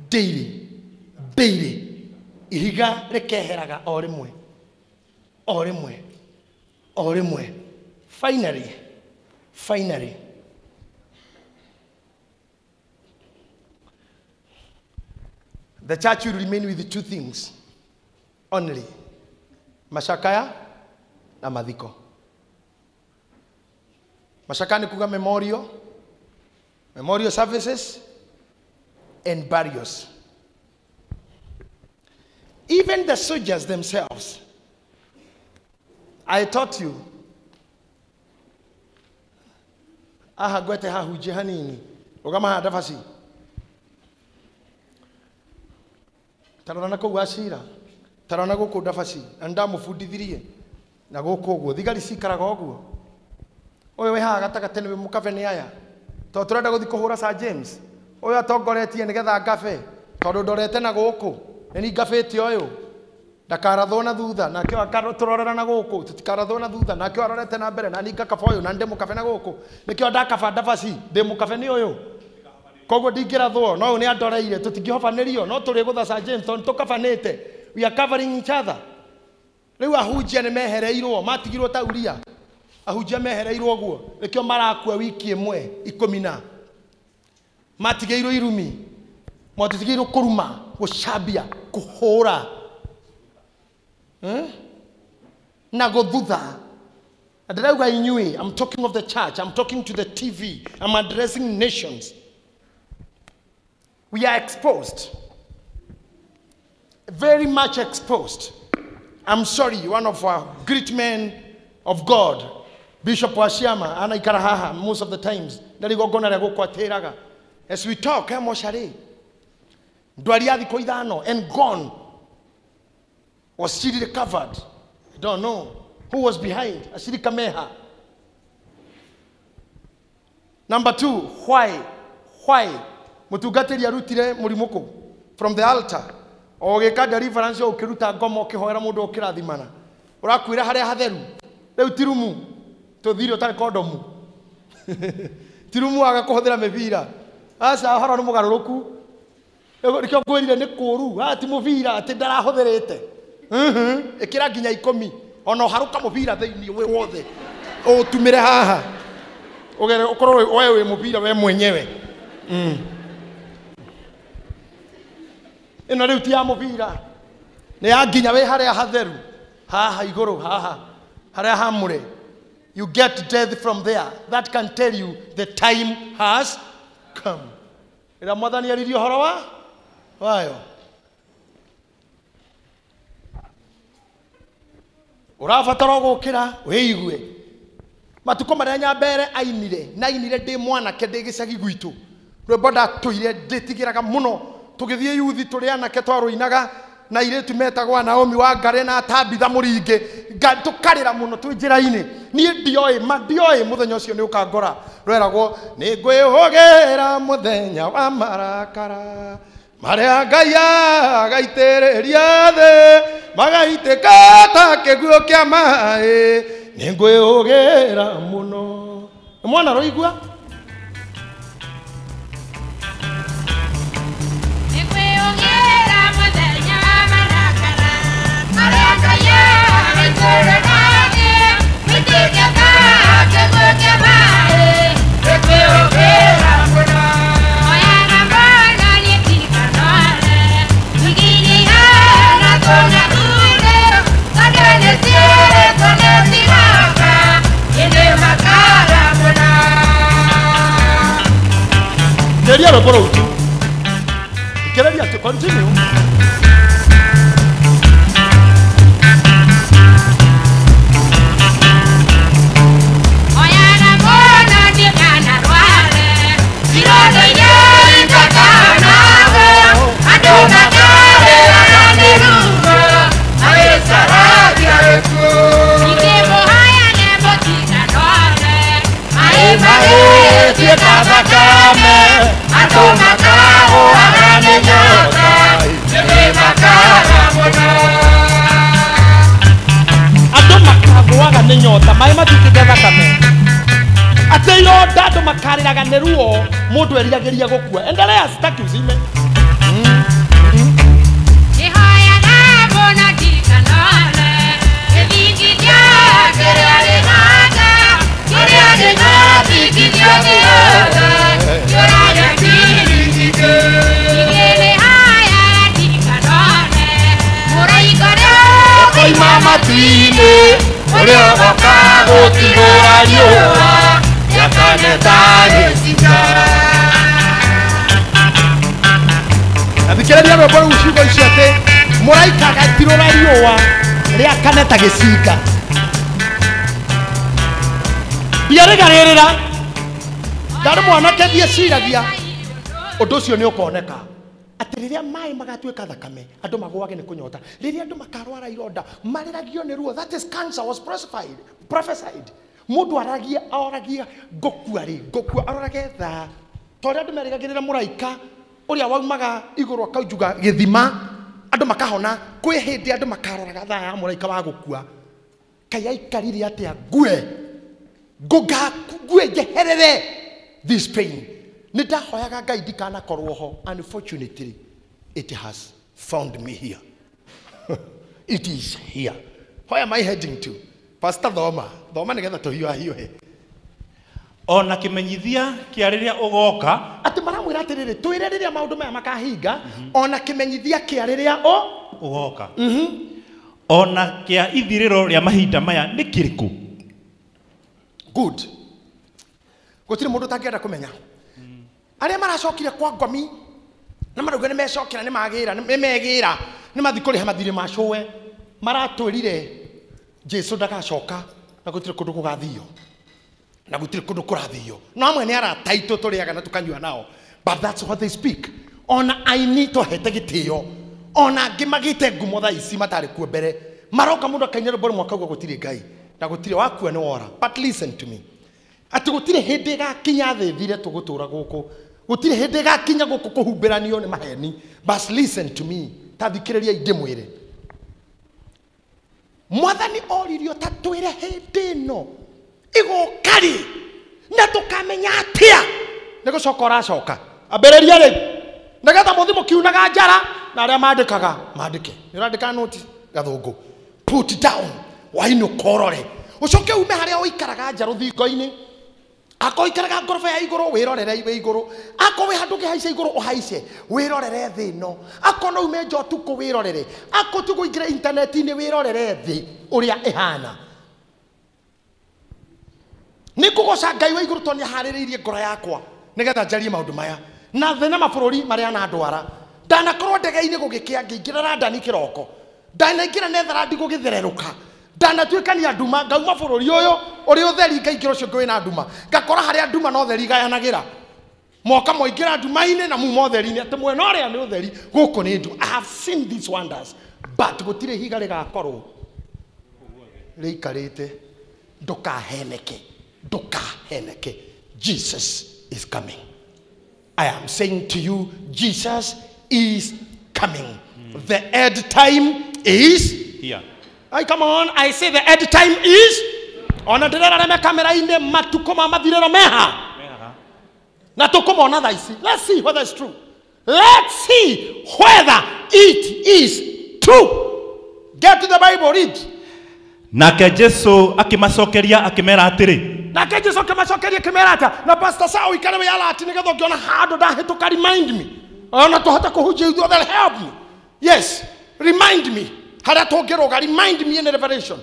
daily, daily. Ihiga rĩkeheraga o rĩmwe, o rĩmwe, o rĩmwe. Finally, finally, the church will remain with two things only: mashakaya na mathiko. Mashakaya ni kuga memorial, memorial services and burials. Even the soldiers themselves, I taught you, aha gwete hahunjie hanini ũgama handa baci tarora na kũu acira Tarona gũkũ ndabaci na ndamũbundithirie na gũkũ ũguo thigari cikaraga ũguo. Ũyũ wĩ haha gatagatĩ nĩwe mũkabe nĩ aya. Tondũ tũrenda gũthiĩ kũhũra Sir James. Ũyũ atongoretie nĩgetha ngabe tondũ ndorete na gũkũ nĩ ni ngabĩte ũyũ. Ndakarathwo na thutha nake tũrorera na gũkũ tũtikarathwo na thutha nake arorete na mbere na ni ngakaba ũyũ na ndĩ mũkabe na gũkũ nĩkĩo ndakaba ndabaci ndĩ mũkabe nĩ ũyũ. Koguo ndingĩrathwo no ũyũ nĩ andoreire tũtingĩhobanĩrio no tũrĩgũtha Sir James tondũ tũkabanĩte. We are covering each other. Rĩu ahunjia nĩ mehereirwo matigirwo ta uria. Ahunjia mehereirwo ũguo nĩkĩo marakua wiki ĩmwe 10 na matigĩirwo irumi matitigĩirwo kũruma gũcambia kũhũra na gũthutha. Ndĩrauga inyuĩ, I'm talking of the church, I'm talking to the TV, I'm addressing nations. We are exposed, very much exposed. I'm sorry, one of our great men of God, Bishop Washiama, anaikara haha most of the times. Ndarigongona rĩa gũkũ atĩraga. As we talk, mocarĩ ndwari ya thikũ 5 and gone. Was she recovered? I don't know. Who was behind? Ashiri Kameha. Number 2, why? Why? Mũtungatĩri arutire mũrimũ kũ? From the altar. O gĩka deliverance ũkĩruta ngoma ũkĩhoera mũndũ ũkĩrathimana. Ũrakuĩra harĩa hatheru. Rĩu ti rumu. Tũthire ũtarĩ kondomu. Ti rumu aga kũhũthĩra mĩbira. Aca ũhoro nĩ mũgarũrũku. Nĩkĩo ngwĩrire nĩ kũũru. Ti mũbira atĩ ndarahũthĩrĩte. Ĩkĩra nginya 10. Ona ũharũka mũbira thĩinĩ wĩ wothe. Ũtumĩre haha. Ũgere ũkorwo wewe wĩ mũbira we mwenyewe. Ĩno rĩu ti ya mũbira. Nĩ ya nginya wĩ harĩa hatheru. Haha igũrũ haha. Harĩa hamũre. You get death from there. That can tell you the time has come. Ĩrĩa mwathani aririe ũhoro wa wayo. Ũrabatara gũkĩra wĩigue. Matukũ marĩa Nyambere ainire, na ainire ndĩ mwanake ndĩ gĩcagi gwitũ. Rwĩmbo ndatũire ndĩtigĩraga mũno. Tũgĩthiĩ yuthi tũrĩ anake twarũinaga na airĩtu metagwo Naomi wa Ngare na Tabitha Mũringe. Tũkarĩra mũno twĩ njĩra-inĩ. Niĩ ndioĩ ma ndioĩ mũthenya ũcio nĩ ũkangora. Rweragwo nĩ ngwĩhũgĩra mũthenya wa marakara marĩa Ngai agaitĩrĩria thĩ magaitĩka ta kĩguũ kĩa maĩ nĩ ngwĩhũgĩra mũno. Mwana roigua? To continue. Andũ makagũaga nĩ nyota maĩ matuĩkĩte thakame atĩ ironda andũ makarĩraga nĩ ruo mũndũ eriragĩria gũkua. Endelea, sitaki uzime. Athikĩrĩria rwĩmbo rũu ciugo icio atĩ mũraika agatirũra riũa rĩakane ta gĩcinga. Ndiarĩgarĩrĩra ndarĩ mwanake ndieciragia ũndũ ũcio nĩ ũkoneka. Atĩ rĩrĩa maĩ magatuĩka thakame, andũ magũage nĩ kũnyota. Rĩrĩa andũ makarwara ironda, marĩragio nĩ ruo. That is cancer was prophesied. Prophesied. Mũndũ aragia, oragia ngũkua rĩ, ngũkua arorage thaa. Ta ũrĩa andũ merĩgagĩrĩra mũraika ũrĩa waumaga igũrũ akaunjuga gĩthima, andũ makahona. Kwĩ hĩndĩ andũ makaroraga thaa ya mũraika wa gũkua. Kai aikarire atĩa ngue, ngũga ngue njeherere this pain. Nĩ ndahoyaga Ngai ndikanakorwo ho. Unfortunately, it has found me here. It is here. Where am I heading to? Pastor thoma, thoma nĩgetha tũhiũhahiũhe. Ona kĩmenyithia kĩa rĩrĩa ũgoka. Atĩ maramwĩra atĩrĩrĩ, twĩre rĩrĩa maũndũ maya makahinga, ona kĩmenyithia kĩa rĩrĩa ũgoka. Ona kĩa ithirĩro rĩa mahinda maya nĩ kĩrĩkũ? Good. Gũtirĩ mũndũ ũtangĩenda kũmenya. Arĩa maracokire kwa ngomi na marauga nĩ mecokera, nĩ magĩra, nĩ megĩra, nĩ mathiĩ kũrĩha mathirĩ ma cũwe, maratwĩrire Jesu ndagacoka na gũtirĩ kũndũ gũgathio, na gũtirĩ kũndũ kũrathio. No amwe nĩ arata aitũ tũrĩaga na tũkanyua nao, but that's what they speak. Ona aini tũhete gĩtĩo, ona angĩ magĩte ngumo thaa ici matarĩ kuo mbere, maroka mũndũ akaina rwĩmbo rũmwe akauga gũtirĩ Ngai na gũtirĩ wakua nĩ wora. But listen to me, atĩ gũtirĩ hĩndĩ ĩgakinya thĩ thire tũgũtũra gũkũ, gũtirĩ hĩndĩ ĩgakinya gũkũ kũhumbĩranio nĩ maheni. But listen to me, ta thikĩrĩria ndĩmwĩre, Mwathani oririo ta twĩre hĩndĩ ĩno ĩgoka rĩ, na tũkamenya atĩa nĩ gũcoka ũracoka. Ambĩrĩria rĩu nĩgetha mũthiĩ mũkiunaga njara, na arĩa mandĩkaga mandĩke. Nĩ ũrandĩka noti gathũngũ, put down, wainũka ũrore, ũcoke ume harĩa ũikaraga nja rũthingo-inĩ. Akorwo ũikaraga ngoroba ya igũrũ, wĩrorere wĩ igũrũ. Akorwo wĩ handũ ũngĩhaica igũrũ, ũhaice, wĩrorere thĩ ĩno. Akorwo no ume nja ũtukũ, wĩrorere. Akorwo ti kũingĩra intaneti-inĩ, wĩrorere thĩ ũrĩa ĩhana. Nĩ ngũgoca Ngai wa igũrũ tondũ nĩaharĩrĩirie ngoro yakwa nĩgetha njarie maũndũ maya. Na thĩ na mabũrũri marĩa anandwara. Ndanakorwo ndege-inĩ gũgĩkĩa, ngĩingĩra London kĩroko. Ndanaingĩra Netherlands gũgĩthererũka. Ndanatuĩkania nduma, ngauma bũrũri ũyũ ũrĩ ũtheri, ngaingĩra ũcio ũngĩ wĩna nduma. Ngakora harĩa nduma no ũtheri gayanagĩra. Moka moingĩra nduma-inĩ na muma ũtheri-inĩ, atĩ mwena ũrĩa nĩ ũtheri, gũkũ nĩ nduma. I have seen these wonders, but gũtirĩ ihiga rĩgakorwo rĩikarĩte. Ndũkaheneke, ndũkaheneke. Jesus is coming. I am saying to you, Jesus is coming. The end time is here. Ay, come on, I say the end time is. Ona ndĩrerareme kamera-inĩ, matukũ ma mathirĩro meha. Na tũkũmona thaa ici. Let's see whether it's true. Let's see whether it is true. Get to the Bible, read. Nake Jesu akĩmacokeria akĩmera atĩrĩ. Nake Jesu akĩmacokeria akĩmera atĩa? Na Pastor Saul ikare wĩ alert nĩgetha ũngĩona handũ ndahĩtũka, remind me. Ona tũhote kũhunjia ithuothe, help me. Yes, remind me. Harĩa tũngĩrũga, remind me in Revelation.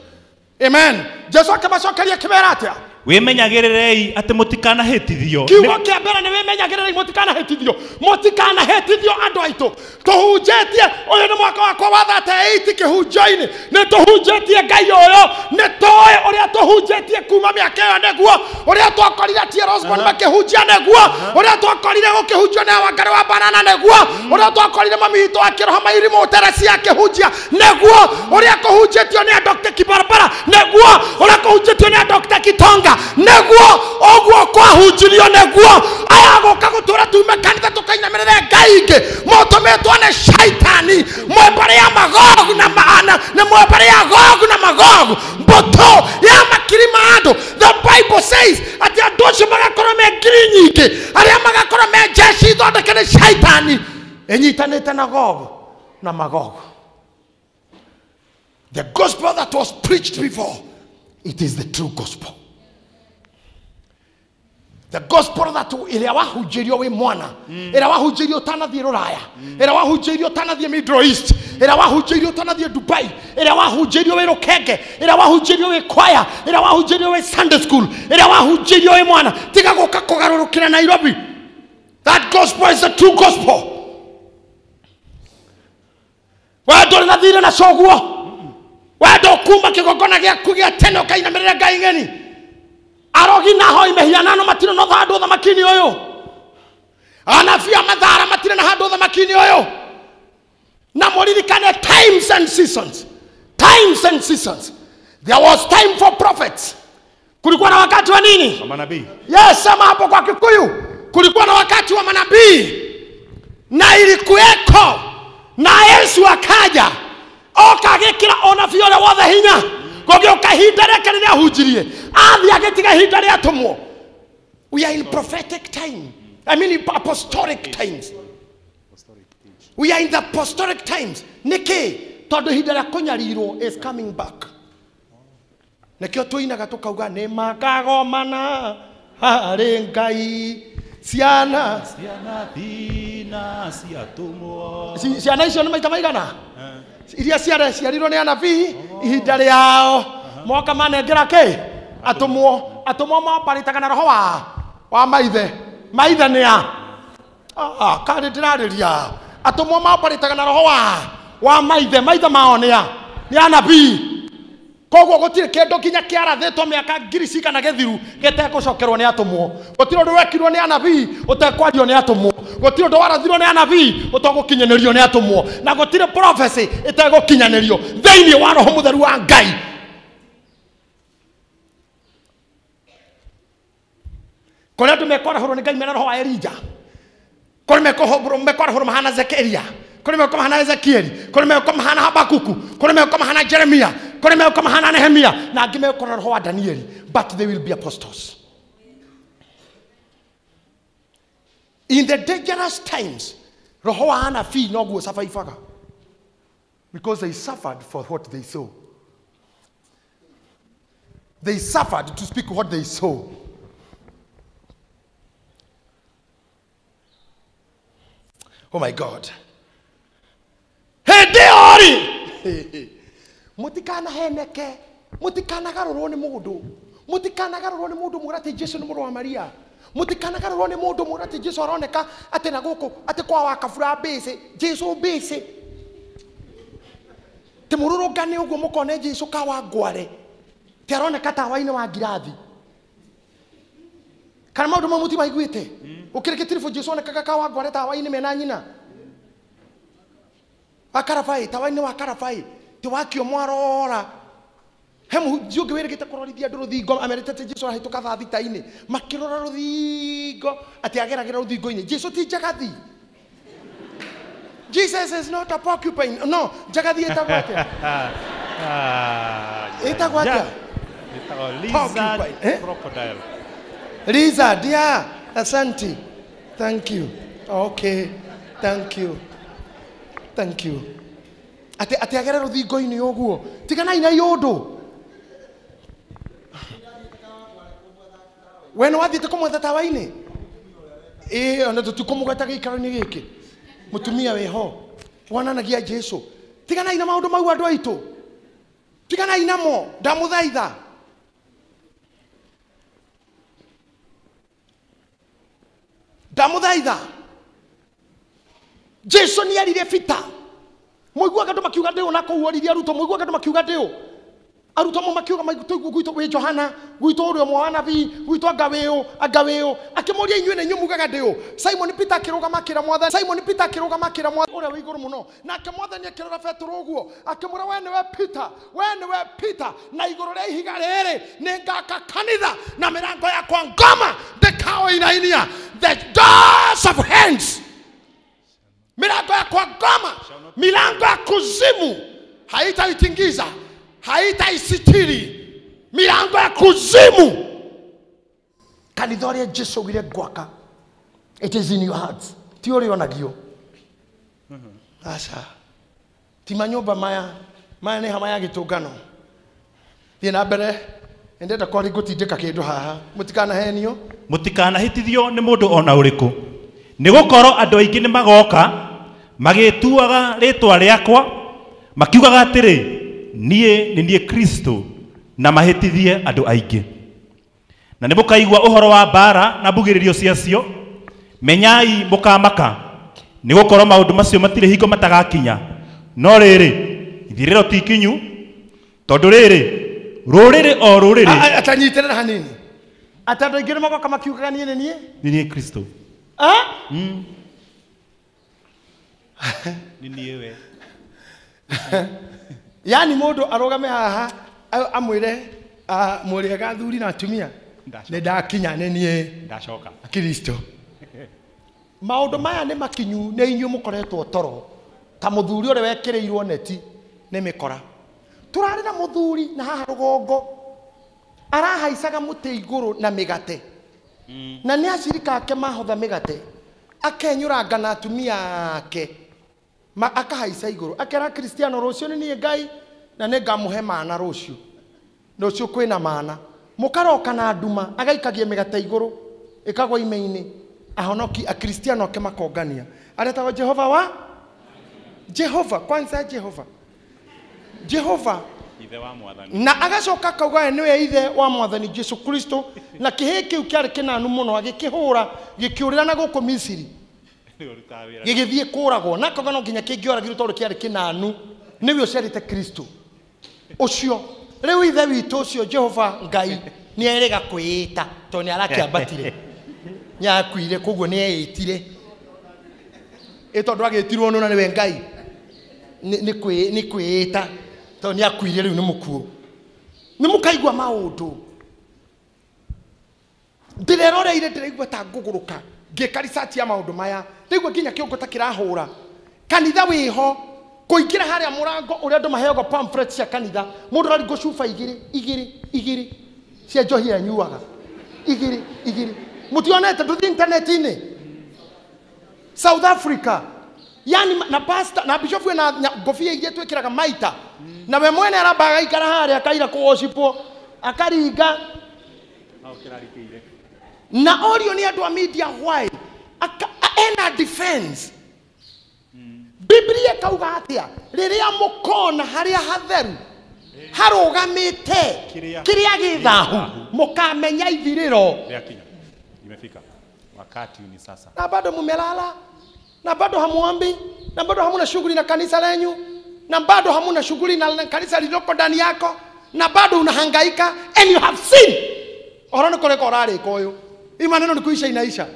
Amen. Jesu akĩmacokeria akĩmera atĩa? Wĩmenyagĩrĩrei atĩ mũtikanahĩtithio. Kiugo kĩa mbere nĩ wĩmenyagĩrĩrei mũtikanahĩtithio. Mũtikanahĩtithio andũ aitũ. Tũhunjĩtie, ũyũ nĩ mwaka wakwa wa 38 kĩhunjio-inĩ. Nĩ tũhunjĩtie Ngai ũyũ, nĩ tũĩ ũrĩa tũhunjĩtie kuma mĩaka ĩyo nĩguo, ũrĩa twakorire T.L. Osborn makĩhunjia nĩguo, ũrĩa twakorire gũkĩhunjio nĩ Wangari wa Banana nĩguo, ũrĩa twakorire mami witũ akĩroha mairimũ Teresia akĩhunjia nĩguo, ũrĩa kũhunjĩtio nĩ Dr. Kibarabara nĩguo, ũrĩa kũhunjĩtio nĩ Dr. Kitonga nĩguo, ũguo kwahunjirio nĩguo. Aya gũka gũtũra tume kanitha tũkainamĩrĩre Ngai ingĩ, mũtũmĩtwo nĩ shaitani, mwĩ ya Magogu na maana, na mwĩ ya Gogu na Magogu, mbũtũ ya makiri ma andũ. The Bible says atĩ andũ acio magakorwo me ngiri nyingĩ, arĩa magakorwo me jeshi ithondeke nĩ shaitani ĩnyitanĩte na Gogu na Magogu. The gospel that was preached before, it is the true gospel. The gospel that ĩrĩa wahunjĩirio wĩ mwana, ĩrĩa wahunjĩirio ũtanathiĩ Rũraya, ĩrĩa wahunjĩirio ũtanathiĩ Middle East, ĩrĩa wahunjĩirio ũtanathiĩ Dubai, ĩrĩa wahunjĩirio wĩ Rũkenge, ĩrĩa wahunjĩirio wĩ kwaya, ĩrĩa wahunjĩirio wĩ Sunday school, ĩrĩa wahunjĩirio wĩ mwana. Tiga gũka kũgarũrũkĩra Nairobi. That gospel is the true gospel. We ndũrĩ na thirĩ na coguo. We ndũkuma kĩgongona gĩaku gĩa tene ũkainamĩrĩra Ngai ng'eni. Arogi na hoi mĩhianano matirĩ na handũ ũthamaki-inĩ ũyũ. Anabii a mathara matirĩ na handũ ũthamaki-inĩ ũyũ. Na mũririkane times and seasons. Times and seasons. There was time for prophets. Kulikuwa na wakati wa nini? Wa manabii. Yes, sema hapo kwa Kikuyu. Kulikuwa na wakati wa manabii. Na ilikuweko. Na Yesu akaja. Oka agĩkĩra onabii ũrĩa wothe hinya. Gũgĩũka ihinda rĩake rĩrĩa ahunjirie. Athiĩ agĩtiga ihinda rĩa atũmwo. We are in prophetic time. I mean in apostolic times. We are in the apostolic times. Nĩkĩ? Tondũ ihinda rĩa kũnyarirwo is coming back. Nĩkĩo tũinaga tũkauga nĩ makagomana harĩ Ngai ciana thina ciatũmwo. Ciana icio nĩ maita maigana? Iria ciarirwo nĩ anabii ihinda rĩao moka manengera kĩ? Atũmwo. Atũmwo maoparĩtaga na roho wa maithe. Maithe nĩ a? Karĩ ndĩrarĩria. Atũmwo maoparĩtaga na roho wa maithe. Maithe mao nĩ a? Nĩ anabii. Koguo gũtirĩ kĩndũ nginya kĩarathĩtwo mĩaka ngiri cigana gĩthiru gĩtegũcokerwo nĩ atũmwo. Gũtirĩ ũndũ wekirwo nĩ anabii ũtekwario nĩ atũmwo. Gũtirĩ ũndũ warathirwo nĩ anabii ũtegũkinyanĩrio nĩ atũmwo. Na gũtirĩ prophecy ĩtegũkinyanĩrio thĩinĩ wa Roho Mũtheru wa Ngai. Kũrĩ andũ mekwarahũrwo nĩ Ngai mena roho wa Elija. Kũrĩ mekwarahũrwo mahana Zekaria. Kũrĩ mekwarahũrwo mahana Ezekieli. Kũrĩ mekwarahũrwo mahana Habakuku. Kũrĩ mekwarahũrwo mahana Jeremia. Kũrĩ mekwarahũrwo mahana Nehemia. Na angĩ mekwarahũrwo roho wa Danieli. But they will be apostles. In the dangerous times, roho wa anabii noguo survivaga. Because they suffered for what they saw. They suffered to speak what they saw. Oh my God. Hĩndĩ ĩyo rĩ, mũtikanaheneke, mũtikanagarũrwo nĩ mũndũ, mũtikanagarũrwo nĩ mũndũ mwĩre atĩ Jesu nĩ mũrũ wa Maria. Mũtikanagarũrwo nĩ mũndũ mwĩre atĩ Jesu aroneka atĩ na gũkũ atĩ kwa wa kabura mbĩcĩ, Jesu mbĩcĩ. Tĩ mũrũrũngane ũguo mũkone Jesu ka wa ngware. Tĩ aroneka tawa-inĩ wa ngirathi. Kana maũndũ mau mũtimaiguĩte? Ũkĩrĩ gĩtiribũ Jesu onekaga ka wa ngware tawa-inĩ mena nyina. Wa karabai, tawa-inĩ wa karabai. Tĩ wakio mwarora. He mũhunjia ũngĩ wĩrĩgĩte kũrorithia andũ rũthingo amerite atĩ Jesu arahĩtũka thaa thita-inĩ. Makĩrora rũthingo atĩ ageragĩra rũthingo-inĩ. Jesu ti njagathi. Jesus is not a porcupine. No, njagathi ĩtagwo atĩa? Ĩtagwo atĩa? Lizard, crocodile. Lizard, yeah. Asante. Thank you. Okay. Thank you. Thank you. Ate ate agera rũthingo-inĩ ũguo. Tiganai na iũndũ. We nĩ wathiĩte kũmwetha tawa-inĩ? Ĩĩ, ona tũtikũmũgweta gĩikaro-inĩ gĩkĩ. Mũtumia wĩho. Wonanagia Jesu. Tiganai na maũndũ mau andũ aitũ. Tiganai namo. Ndamũthaitha. Ndamũthaitha. Jesu nĩ erire Peter. Mũiguaga andũ makiuga ndĩũ na kũu oririe arutwo, mũiguaga andũ makiuga ndĩũ. Arutwo amwe makiuga gwitũ wĩ Johana, gwitũ ũrĩa ũmwe wa anabii, gwitũ anga wĩũ, anga wĩũ. Akĩmũria inyuĩ na inyuĩ mugaga ndĩũ. Simon Peter akĩrũgama akĩra Mwathani. Simon Peter akĩrũgama akĩra Mwathani ũrĩa wĩ igũrũ mũno. Nake Mwathani akĩrora Petero ũguo, akĩmwĩra we nĩwe Peter, we nĩwe Peter, na igũrũ rĩa ihiga rĩrĩ nĩngaka kanitha na mĩrango yakwa ngoma ndĩkaũinainia. The doors of hands, milango ya kwa ngoma, milango ya kuzimu haitaitingiza, haitaisitiri. Milango ya kuzimu. Kanitha ũrĩa Jesu augire ngwaka, it is in your hearts. Ti ũrĩa onagio. Aca. Ti manyũmba maya, maya nĩ hama ya gĩtũngano. Thiĩ na mbere, ndenda kwari ngũtindĩka kĩndũ haha. Mũtikanahenio. Mũtikanahĩtithio nĩ mũndũ ona ũrĩkũ. Nĩgũkorwo andũ aingĩ nĩ magoka magĩtuaga rĩtwa rĩakwa makiugaga atĩrĩ niĩ nĩ niĩ Kristo, na mahĩtithie andũ aingĩ. Na nĩ mũkaigua ũhoro wa mbaara na mbugĩrĩrio ciacio, menyai mũkamaka, nĩgũkorwo maũndũ macio matirĩ hingo matagakinya. No rĩrĩ, ithirĩro ti ikinyu, tondũ rĩrĩ rũrĩrĩ o rũrĩrĩ. Atanyitĩrĩra hanini. Atĩ andũ aingĩ nĩ magoka makiugaga niĩ nĩ niĩ nĩ niĩ Kristo. Ni niĩ we. Yani mũndũ arũgame haha amwĩre, "Mũrĩega athuri na atumia, Ndacoka. nĩ ndakinya, nĩ niĩ Ndacoka. Kristo." Maũndũ maya nĩ makinyu, nĩ inyuĩ mũkoretwo toro ta mũthuri ũrĩa wekĩrĩirwo neti nĩ mĩkora. Tũrarĩ na mũthuri na haha rũgongo arahaicaga mũtĩ igũrũ na mĩgate, na nĩ acirika ake mahotha mĩgate, akenyũranga na atumia ake, akahaica igũrũ, akera Kristiano, "Rũciũ nĩ niĩ Ngai na nĩ ngamũhe mana rũciũ, rũciũ kwĩna mana." Mũkaroka na nduma, agaikagia mĩgate igũrũ ĩkagwa ime-inĩ, ahonoki akristiano ake makongania. Aretagwo Jehova wa Jehova kwanza, Jehova, Jehova. Ithe wa mwathani. Na agacoka akauga we nĩwe ithe wa mwathani Jesu Kristo, na kĩhĩ kĩu kĩarĩ kĩnanu mũno, agĩkĩhũra gĩkĩũrĩra na gũkũ Misiri. Nĩwe ũrutaga wĩra. Gĩgĩthiĩ kũragwo, na akauga no nginya kĩngĩoragirwo tondũ kĩarĩ kĩnanu, nĩwe ũciarĩte Kristo ũcio. Rĩu ithe witũ ũcio Jehova Ngai nĩ erĩga kwĩĩta tondũ nĩ arakĩambatire, nĩ akuire, koguo nĩ eĩtire ĩ tondũ agĩtirwo nũ na nĩwe Ngai nĩ kwĩĩta tondũ nĩ akuire, rĩu nĩ mũkuũ. Nĩ mũkaigua maũndũ ndĩreroreire, ndĩraigua ta ngũgũrũka ngĩka research ya maũndũ maya, ndĩraigua nginya kĩongo ta kĩrahũra. Kanitha wĩho, kũingĩra harĩa mũrango ũrĩa andũ maheagwo pamphlet cia kanitha, mũndũ araringwo cuba igĩrĩ igĩrĩ igĩrĩ cia njohi anyuaga, igĩrĩ igĩrĩ. Mũtionete ndũthiĩ intaneti-inĩ South Africa, yani na pastor na bishop na ngobia iria twĩkĩraga maita, na we mwene aramba agaikara harĩa akaira kũwoshipwo akaringa. Hau kĩrarikĩire. Na orio nĩ andũ a media why ena defense. Biblia ĩkauga atĩa? Rĩrĩa mũkona harĩa hatheru harũgamĩte Kĩrĩa- kĩrĩa gĩ thahu, mũkamenya ithirĩro Rĩakinya. Imefika. Wakati ni sasa. Na bado mumelala, na bado hamuombi, na bado hamuna shughuli na kanisa lenyu, na bado hamuna shughuli na kanisa lililoko ndani yako, na bado unahangaika and you have seen ũhoro nĩ kũrĩka ũrarĩka ũyũ. Hii maneno ni kuisha inaisha.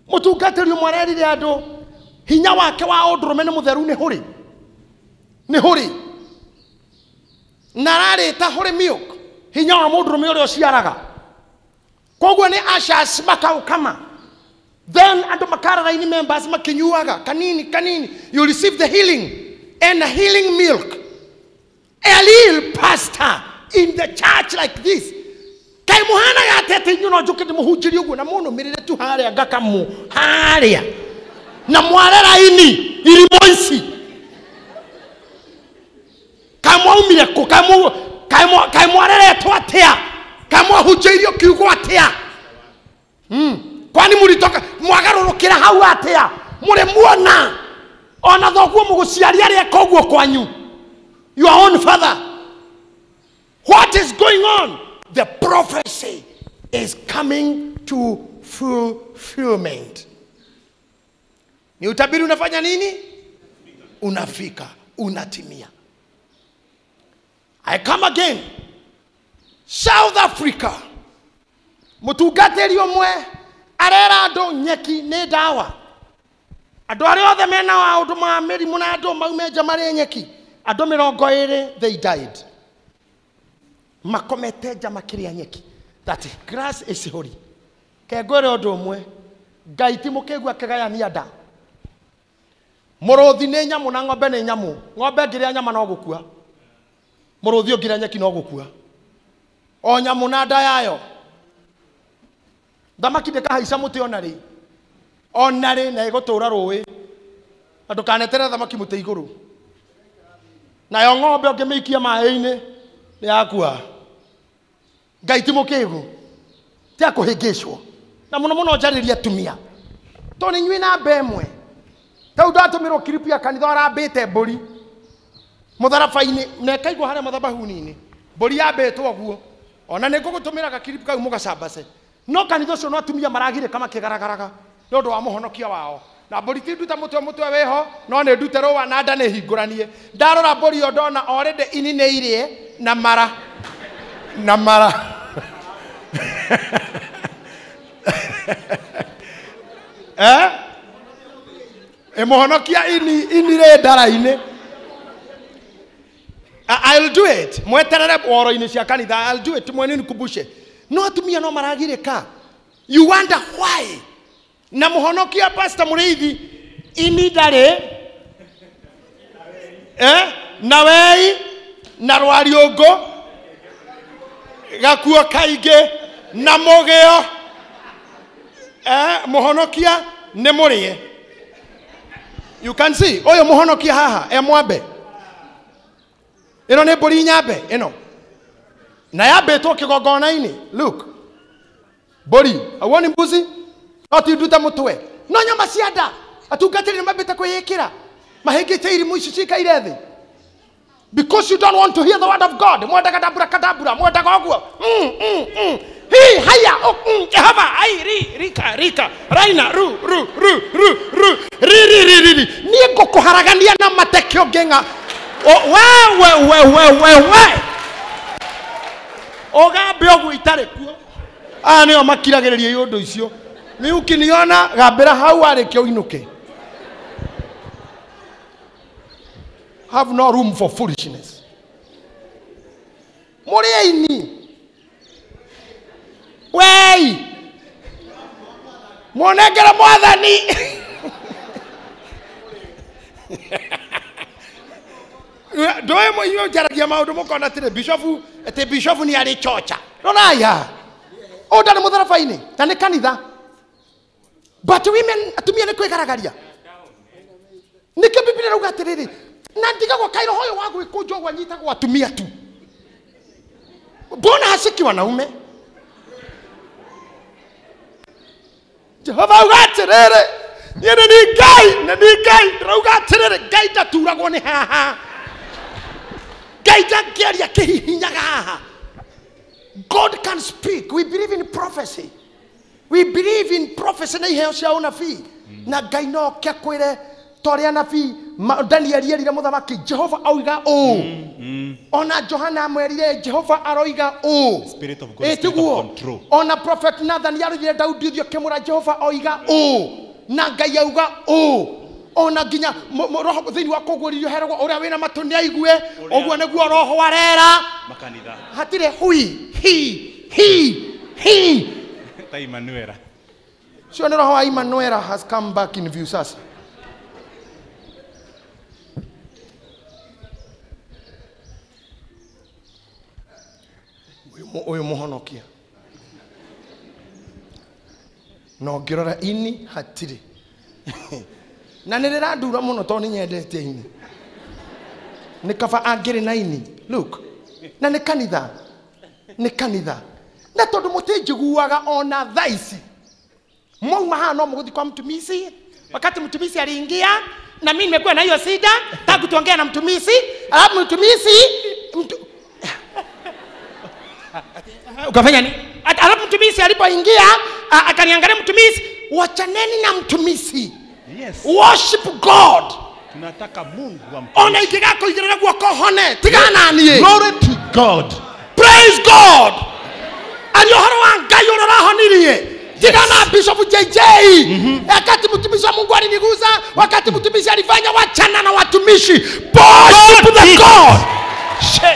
Mũtungatĩri ũmwe arerire andũ hinya wake wa ũndũrũme nĩ mũtheru, nĩ hũrĩ, nĩ hũrĩ, na ararĩta hũrĩ milk, hinya wa mũndũrũme ũrĩa ũciaraga. Koguo nĩ ushers makaũkama, then andũ makara raini, members makinyuaga kanini kanini. You receive the healing and a healing milk. A real pastor in the church like this, kaĩ mũhanaga atĩ atĩ inyuĩ no njũke ndĩmũhunjĩrie ũguo na mũnũmĩrĩre tu harĩa ngakamu harĩa na mware raini irimũ ici? Kaĩ mwaumire kũ? Kaĩ mwareretwo atĩa? Kaĩ mwahunjĩirio kiugo atĩa? Kwani mũritoka mwagarũrũkĩra hau atĩa? Mũrĩ muona ona thoguo mũgũciari arĩa koguo kwanyu, your own father. What is going on? The prophecy is coming to fulfillment. Ni utabiri unafanya nini? Unafika, unatimia. I come again. South Africa, mũtungatĩri ũmwe arera andũ nyeki nĩ ndawa, andũ arĩa othe mena maũndũ ma mĩrimũ na andũ maume nja marĩe nyeki. Andũ 20, they died, makomete nja makĩrĩa nyeki, that grass is holy. Ke ngwĩre ũndũ ũmwe, Ngai ti mũkĩgu akĩgayania nda. Mũrũthi nĩ nyamũ na ng'ombe nĩ nyamũ. Ng'ombe ĩngĩrĩa nyama no gũkua, mũrũthi ũngĩrĩa nyeki no gũkua. O nyamũ na nda yayo. Thamaki ndĩkahaica mũtĩ ona rĩ, ona rĩ, na ĩgũtũra rũĩ, na ndũkaneterere thamaki mũtĩ igũrũ. Nayo ng'ombe ũngĩmĩikia maĩ-inĩ nĩ yakua. Ngai ti mũkĩgu, ti akũhĩngĩcwo. Na mũno mũno njarĩria atumia, tondũ nĩ inyuĩ namba ĩmwe. Tau ndatũmĩrwo kiripu ya kanitha arambĩte mbũri mũtharaba-inĩ na ĩkaigwo harĩa mathabahuni-inĩ, mbũri yambĩtwo ũguo. Ona nĩ ngũgũtũmĩra gakiripu kau mũgacambace. No kanitha ũcio no atumia maragirĩka makĩgaragaraga nĩ ũndũ wa mũhonokia wao, na mbũri ti nduta mũtwe, mũtwe wĩho, no nĩ ndute rũa na nda nĩ hingũranie. Ndarora mbũri ĩyo ndona already ini nĩ irĩe na mara na mara. Eh? Mũhonokia ini ini rĩ ndara-inĩ. I'll do it. Mweterere woro-inĩ cia kanitha. I'll do it. Mwene nikumbushe. No atumia no maragirĩka. You wonder why. Na mũhonokia Pastor Mũrĩithi ini ndarĩ. Eh? Na wei na rwariũngũ gakuo kaingĩ na mũgĩo. Eh, mũhonokia nĩ mũrĩe. You can see ũyũ mũhonokia haha e mwambe. Ĩno nĩ mbũri nyambe ĩno. Na yambĩtwo kĩgongona-inĩ. Look. Mbũri, auoni mbuzi? No ti nduta mũtwe. No nyama cia nda. Atungatĩri nĩ mambĩte kwĩĩkĩra. Mahĩngĩte irimũ ici cikaire thĩ. Because you don't want to hear the word of God. Mwendaga dabura kadabura, mwendaga ũguo. Hi haya, oh, Jehova, ai ri rika rika raina ru ru ru ru ru ri ri ri ri ri. Niĩ ngũkũharagania na mateke ũngĩng'a. We we we we we we. Ũgambe ũguo itarĩ kuo. Aya nĩo makiragĩrĩria iũndũ icio. Nĩ ũkiniona gambĩra hau warĩkia ũinũke. Have no room for foolishness. Mũrĩe-ini. Wei. Mũnengere mwathani. Ndũĩ inyuĩ njaragia maũndũ mũkona atĩrĩ bishofu, atĩ bishofu nĩ arĩ chocha. Rorai haha. Ũyũ ndarĩ mũtharaba-inĩ na nĩ kanitha. But women, atumia nĩ kwĩgaragaria. Nĩkĩo Bibilia ĩrauga atĩrĩrĩ, na ndigagwo kaĩ roho ũyũ wa gwĩkũnja ũguo anyitagwo atumia tu. Mbona hashiki wanaume? Jehova auga atĩrĩrĩ, niĩ nĩ niĩ Ngai, nĩ niĩ Ngai, ndĩrauga atĩrĩrĩ, Ngai ndaturagwo nĩ haha. Ngai ndangĩaria kĩhihinyaga haha. God can speak. We believe in prophecy. We believe in prophecy na iheo cia ũnabii. Na Ngai no oke akwĩre ta ũrĩa anabii Danieli erire mũthamaki, Jehova auga ũũ. Ona Johana amwĩrire Jehova aroiga ũũ. Spirit of God, spirit of control. Ona prophet Nathan arorire Daudi ũthiũ akĩmwĩra Jehova oiga ũũ. Na Ngai auga ũũ. Ona nginya roho thĩinĩ wa kũguũrĩrio heragwo ũrĩa wĩna matũ nĩ aigue, ũguo nĩguo roho arera. Makanitha. Hatirĩ hui hi hi hi. Ta Emmanuela. Sio nĩ roho wa Emmanuela has come back in view sasa. Ũyũ mũhonokia. Na ũngĩrora ini hatirĩ. Na nĩ rĩrandura mũno tondũ nĩ nyendete ini. Nĩ kaba angĩrĩ na ini. Look. Na nĩ kanitha. Nĩ kanitha. Na tondũ mũtinjiguaga ona thaa ici. Mwauma haha no mũgũthiĩ kwa mtumishi. Wakati mtumishi aliingia na mimi nimekuwa na hiyo shida, tangu tuongea na mtumishi, alafu mtumishi ukafanya nini? Alafu mtumishi alipoingia akaniangalia mtumishi, wachaneni na mtumishi. Yes. Worship God. Tunataka Mungu wa mtumishi. Ona ingĩgakũigĩrĩra guoko hone, tigana niĩ. Glory to God. Praise God. Ari ũhoro wa Ngai ũrĩa ũrahonirie. Tigana Bishop JJ. Wakati mtumishi wa Mungu aliniguza, wakati mtumishi alifanya, wachana na watumishi. Worship the God.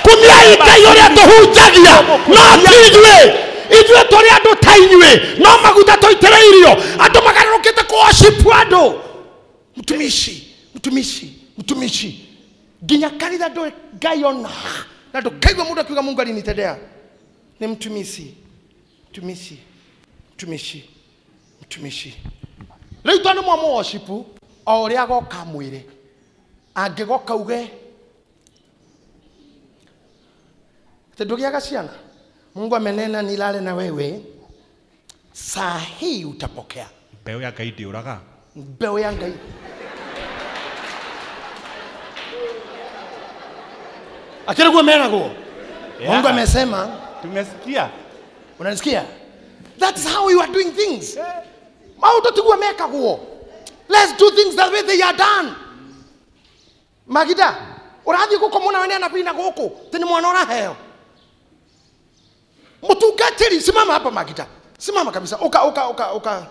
Kumiai Ngai ũrĩa tũhunjagia. No ti ithuĩ. Ithuĩ tũrĩ andũ ta inyuĩ. No maguta tũitĩrĩirio. Andũ magarũrũkĩte kũ-worship andũ. Mtumishi, mtumishi, mtumishi. Nginya kanitha ndũĩ Ngai ona. Na ndũkaigua mũndũ akiuga Mungu alinitendea. Nĩ mtumishi, mtumishi, mtumishi, mtumishi. Rĩu tondũ nĩ mwamũ-worship, o ũrĩa agoka amwĩre. Angĩgoka uge atĩ ndũgĩaga ciana. Mungu amenena nilale na wewe, saa hii utapokea. Mbeũ ya Ngai ndĩũraga. Mbeũ ya Ngai. Akĩrĩ guo meragwo. Mungu amesema. Tumesikia. Unanisikia? That's how you are doing things. Maũndũ tiguo mekagwo. Let's do things the way they are done. Magida, ũrathiĩ gũkũ mũna we nĩ anabii na gũkũ, ti nĩ mwana ũraheo. Mũtungati Ukatili, simama hapa Magita. Simama kabisa. Uka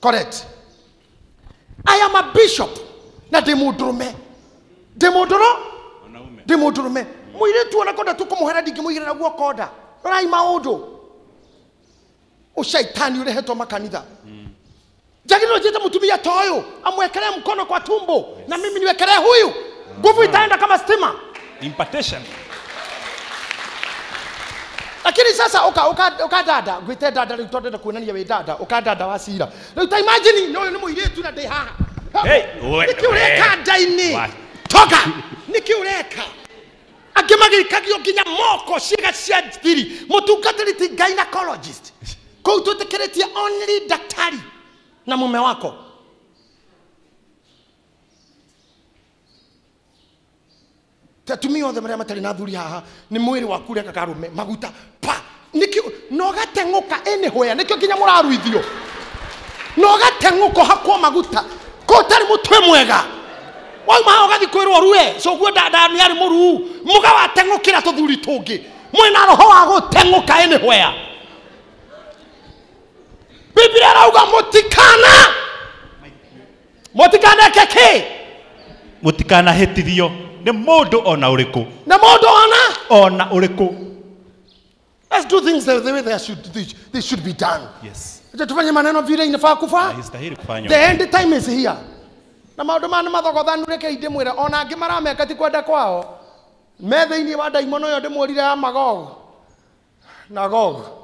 correct. I am a bishop. Na ndimundurume. Ndimunduru? Ndimundurume. Muiritu ona konda tukumuhera ndingimuigirira guoko nda. Rorai maundu. Ushaitani urehetwo makanitha. Njagĩrĩirwo njĩte mũtumia ta ũyũ amwekelee mkono kwa tumbo na mimi niwekelee huyu. Nguvu itaenda kama stima. Impartation. Lakini sasa uka dada, ngwite dada rĩu tondũ ndĩrenda kuonania wĩ dada, uka dada wa cira. Rĩu ta imagine ũyũ nĩ mũirĩtu na ndĩ haha. Hey, we- Nĩkĩ ũreka nda-inĩ? Wa- Toka! Nĩkĩ ũreka? Angĩ magĩikagio nginya moko ciĩga cia thiri. Mũtungatĩri ti gynecologist. Kũu twĩtĩkĩrĩtie only daktari na mume wako. Atumia othe marĩa matarĩ na athuri haha nĩ mwĩrĩ waku ũreka karume maguta pa nĩkĩo na ũgateng'ũka anywhere nĩkĩo nginya mũraruithio na ũgateng'ũka ũhakwo maguta kũ ũtarĩ mũtwe mwega wauma haha ũgathiĩ kwĩrwo rue coguo nda nĩ arĩ mũruu mũga wateng'ũkĩra tũthuri tũngĩ mwĩna roho wa gũteng'ũka anywhere. Biblia ĩrauga mũtikaneke kĩ? Mũtikanahĩtithio nĩ mũndũ ona ũrĩkũ. Na mũndũ ona Ona ũrĩkũ. Let's do things the way they should be done. Yes. Acha tufanye maneno vile inafaa kufaa. Haistahili kufanywa. The end time is here. Na maũndũ maya nĩ mathogothanu reke ndĩmwĩre ona angĩ marameka ti kwenda kwao. Me thĩinĩ wa ndaimono ĩyo ndĩmwĩrire ya Magog na Gog.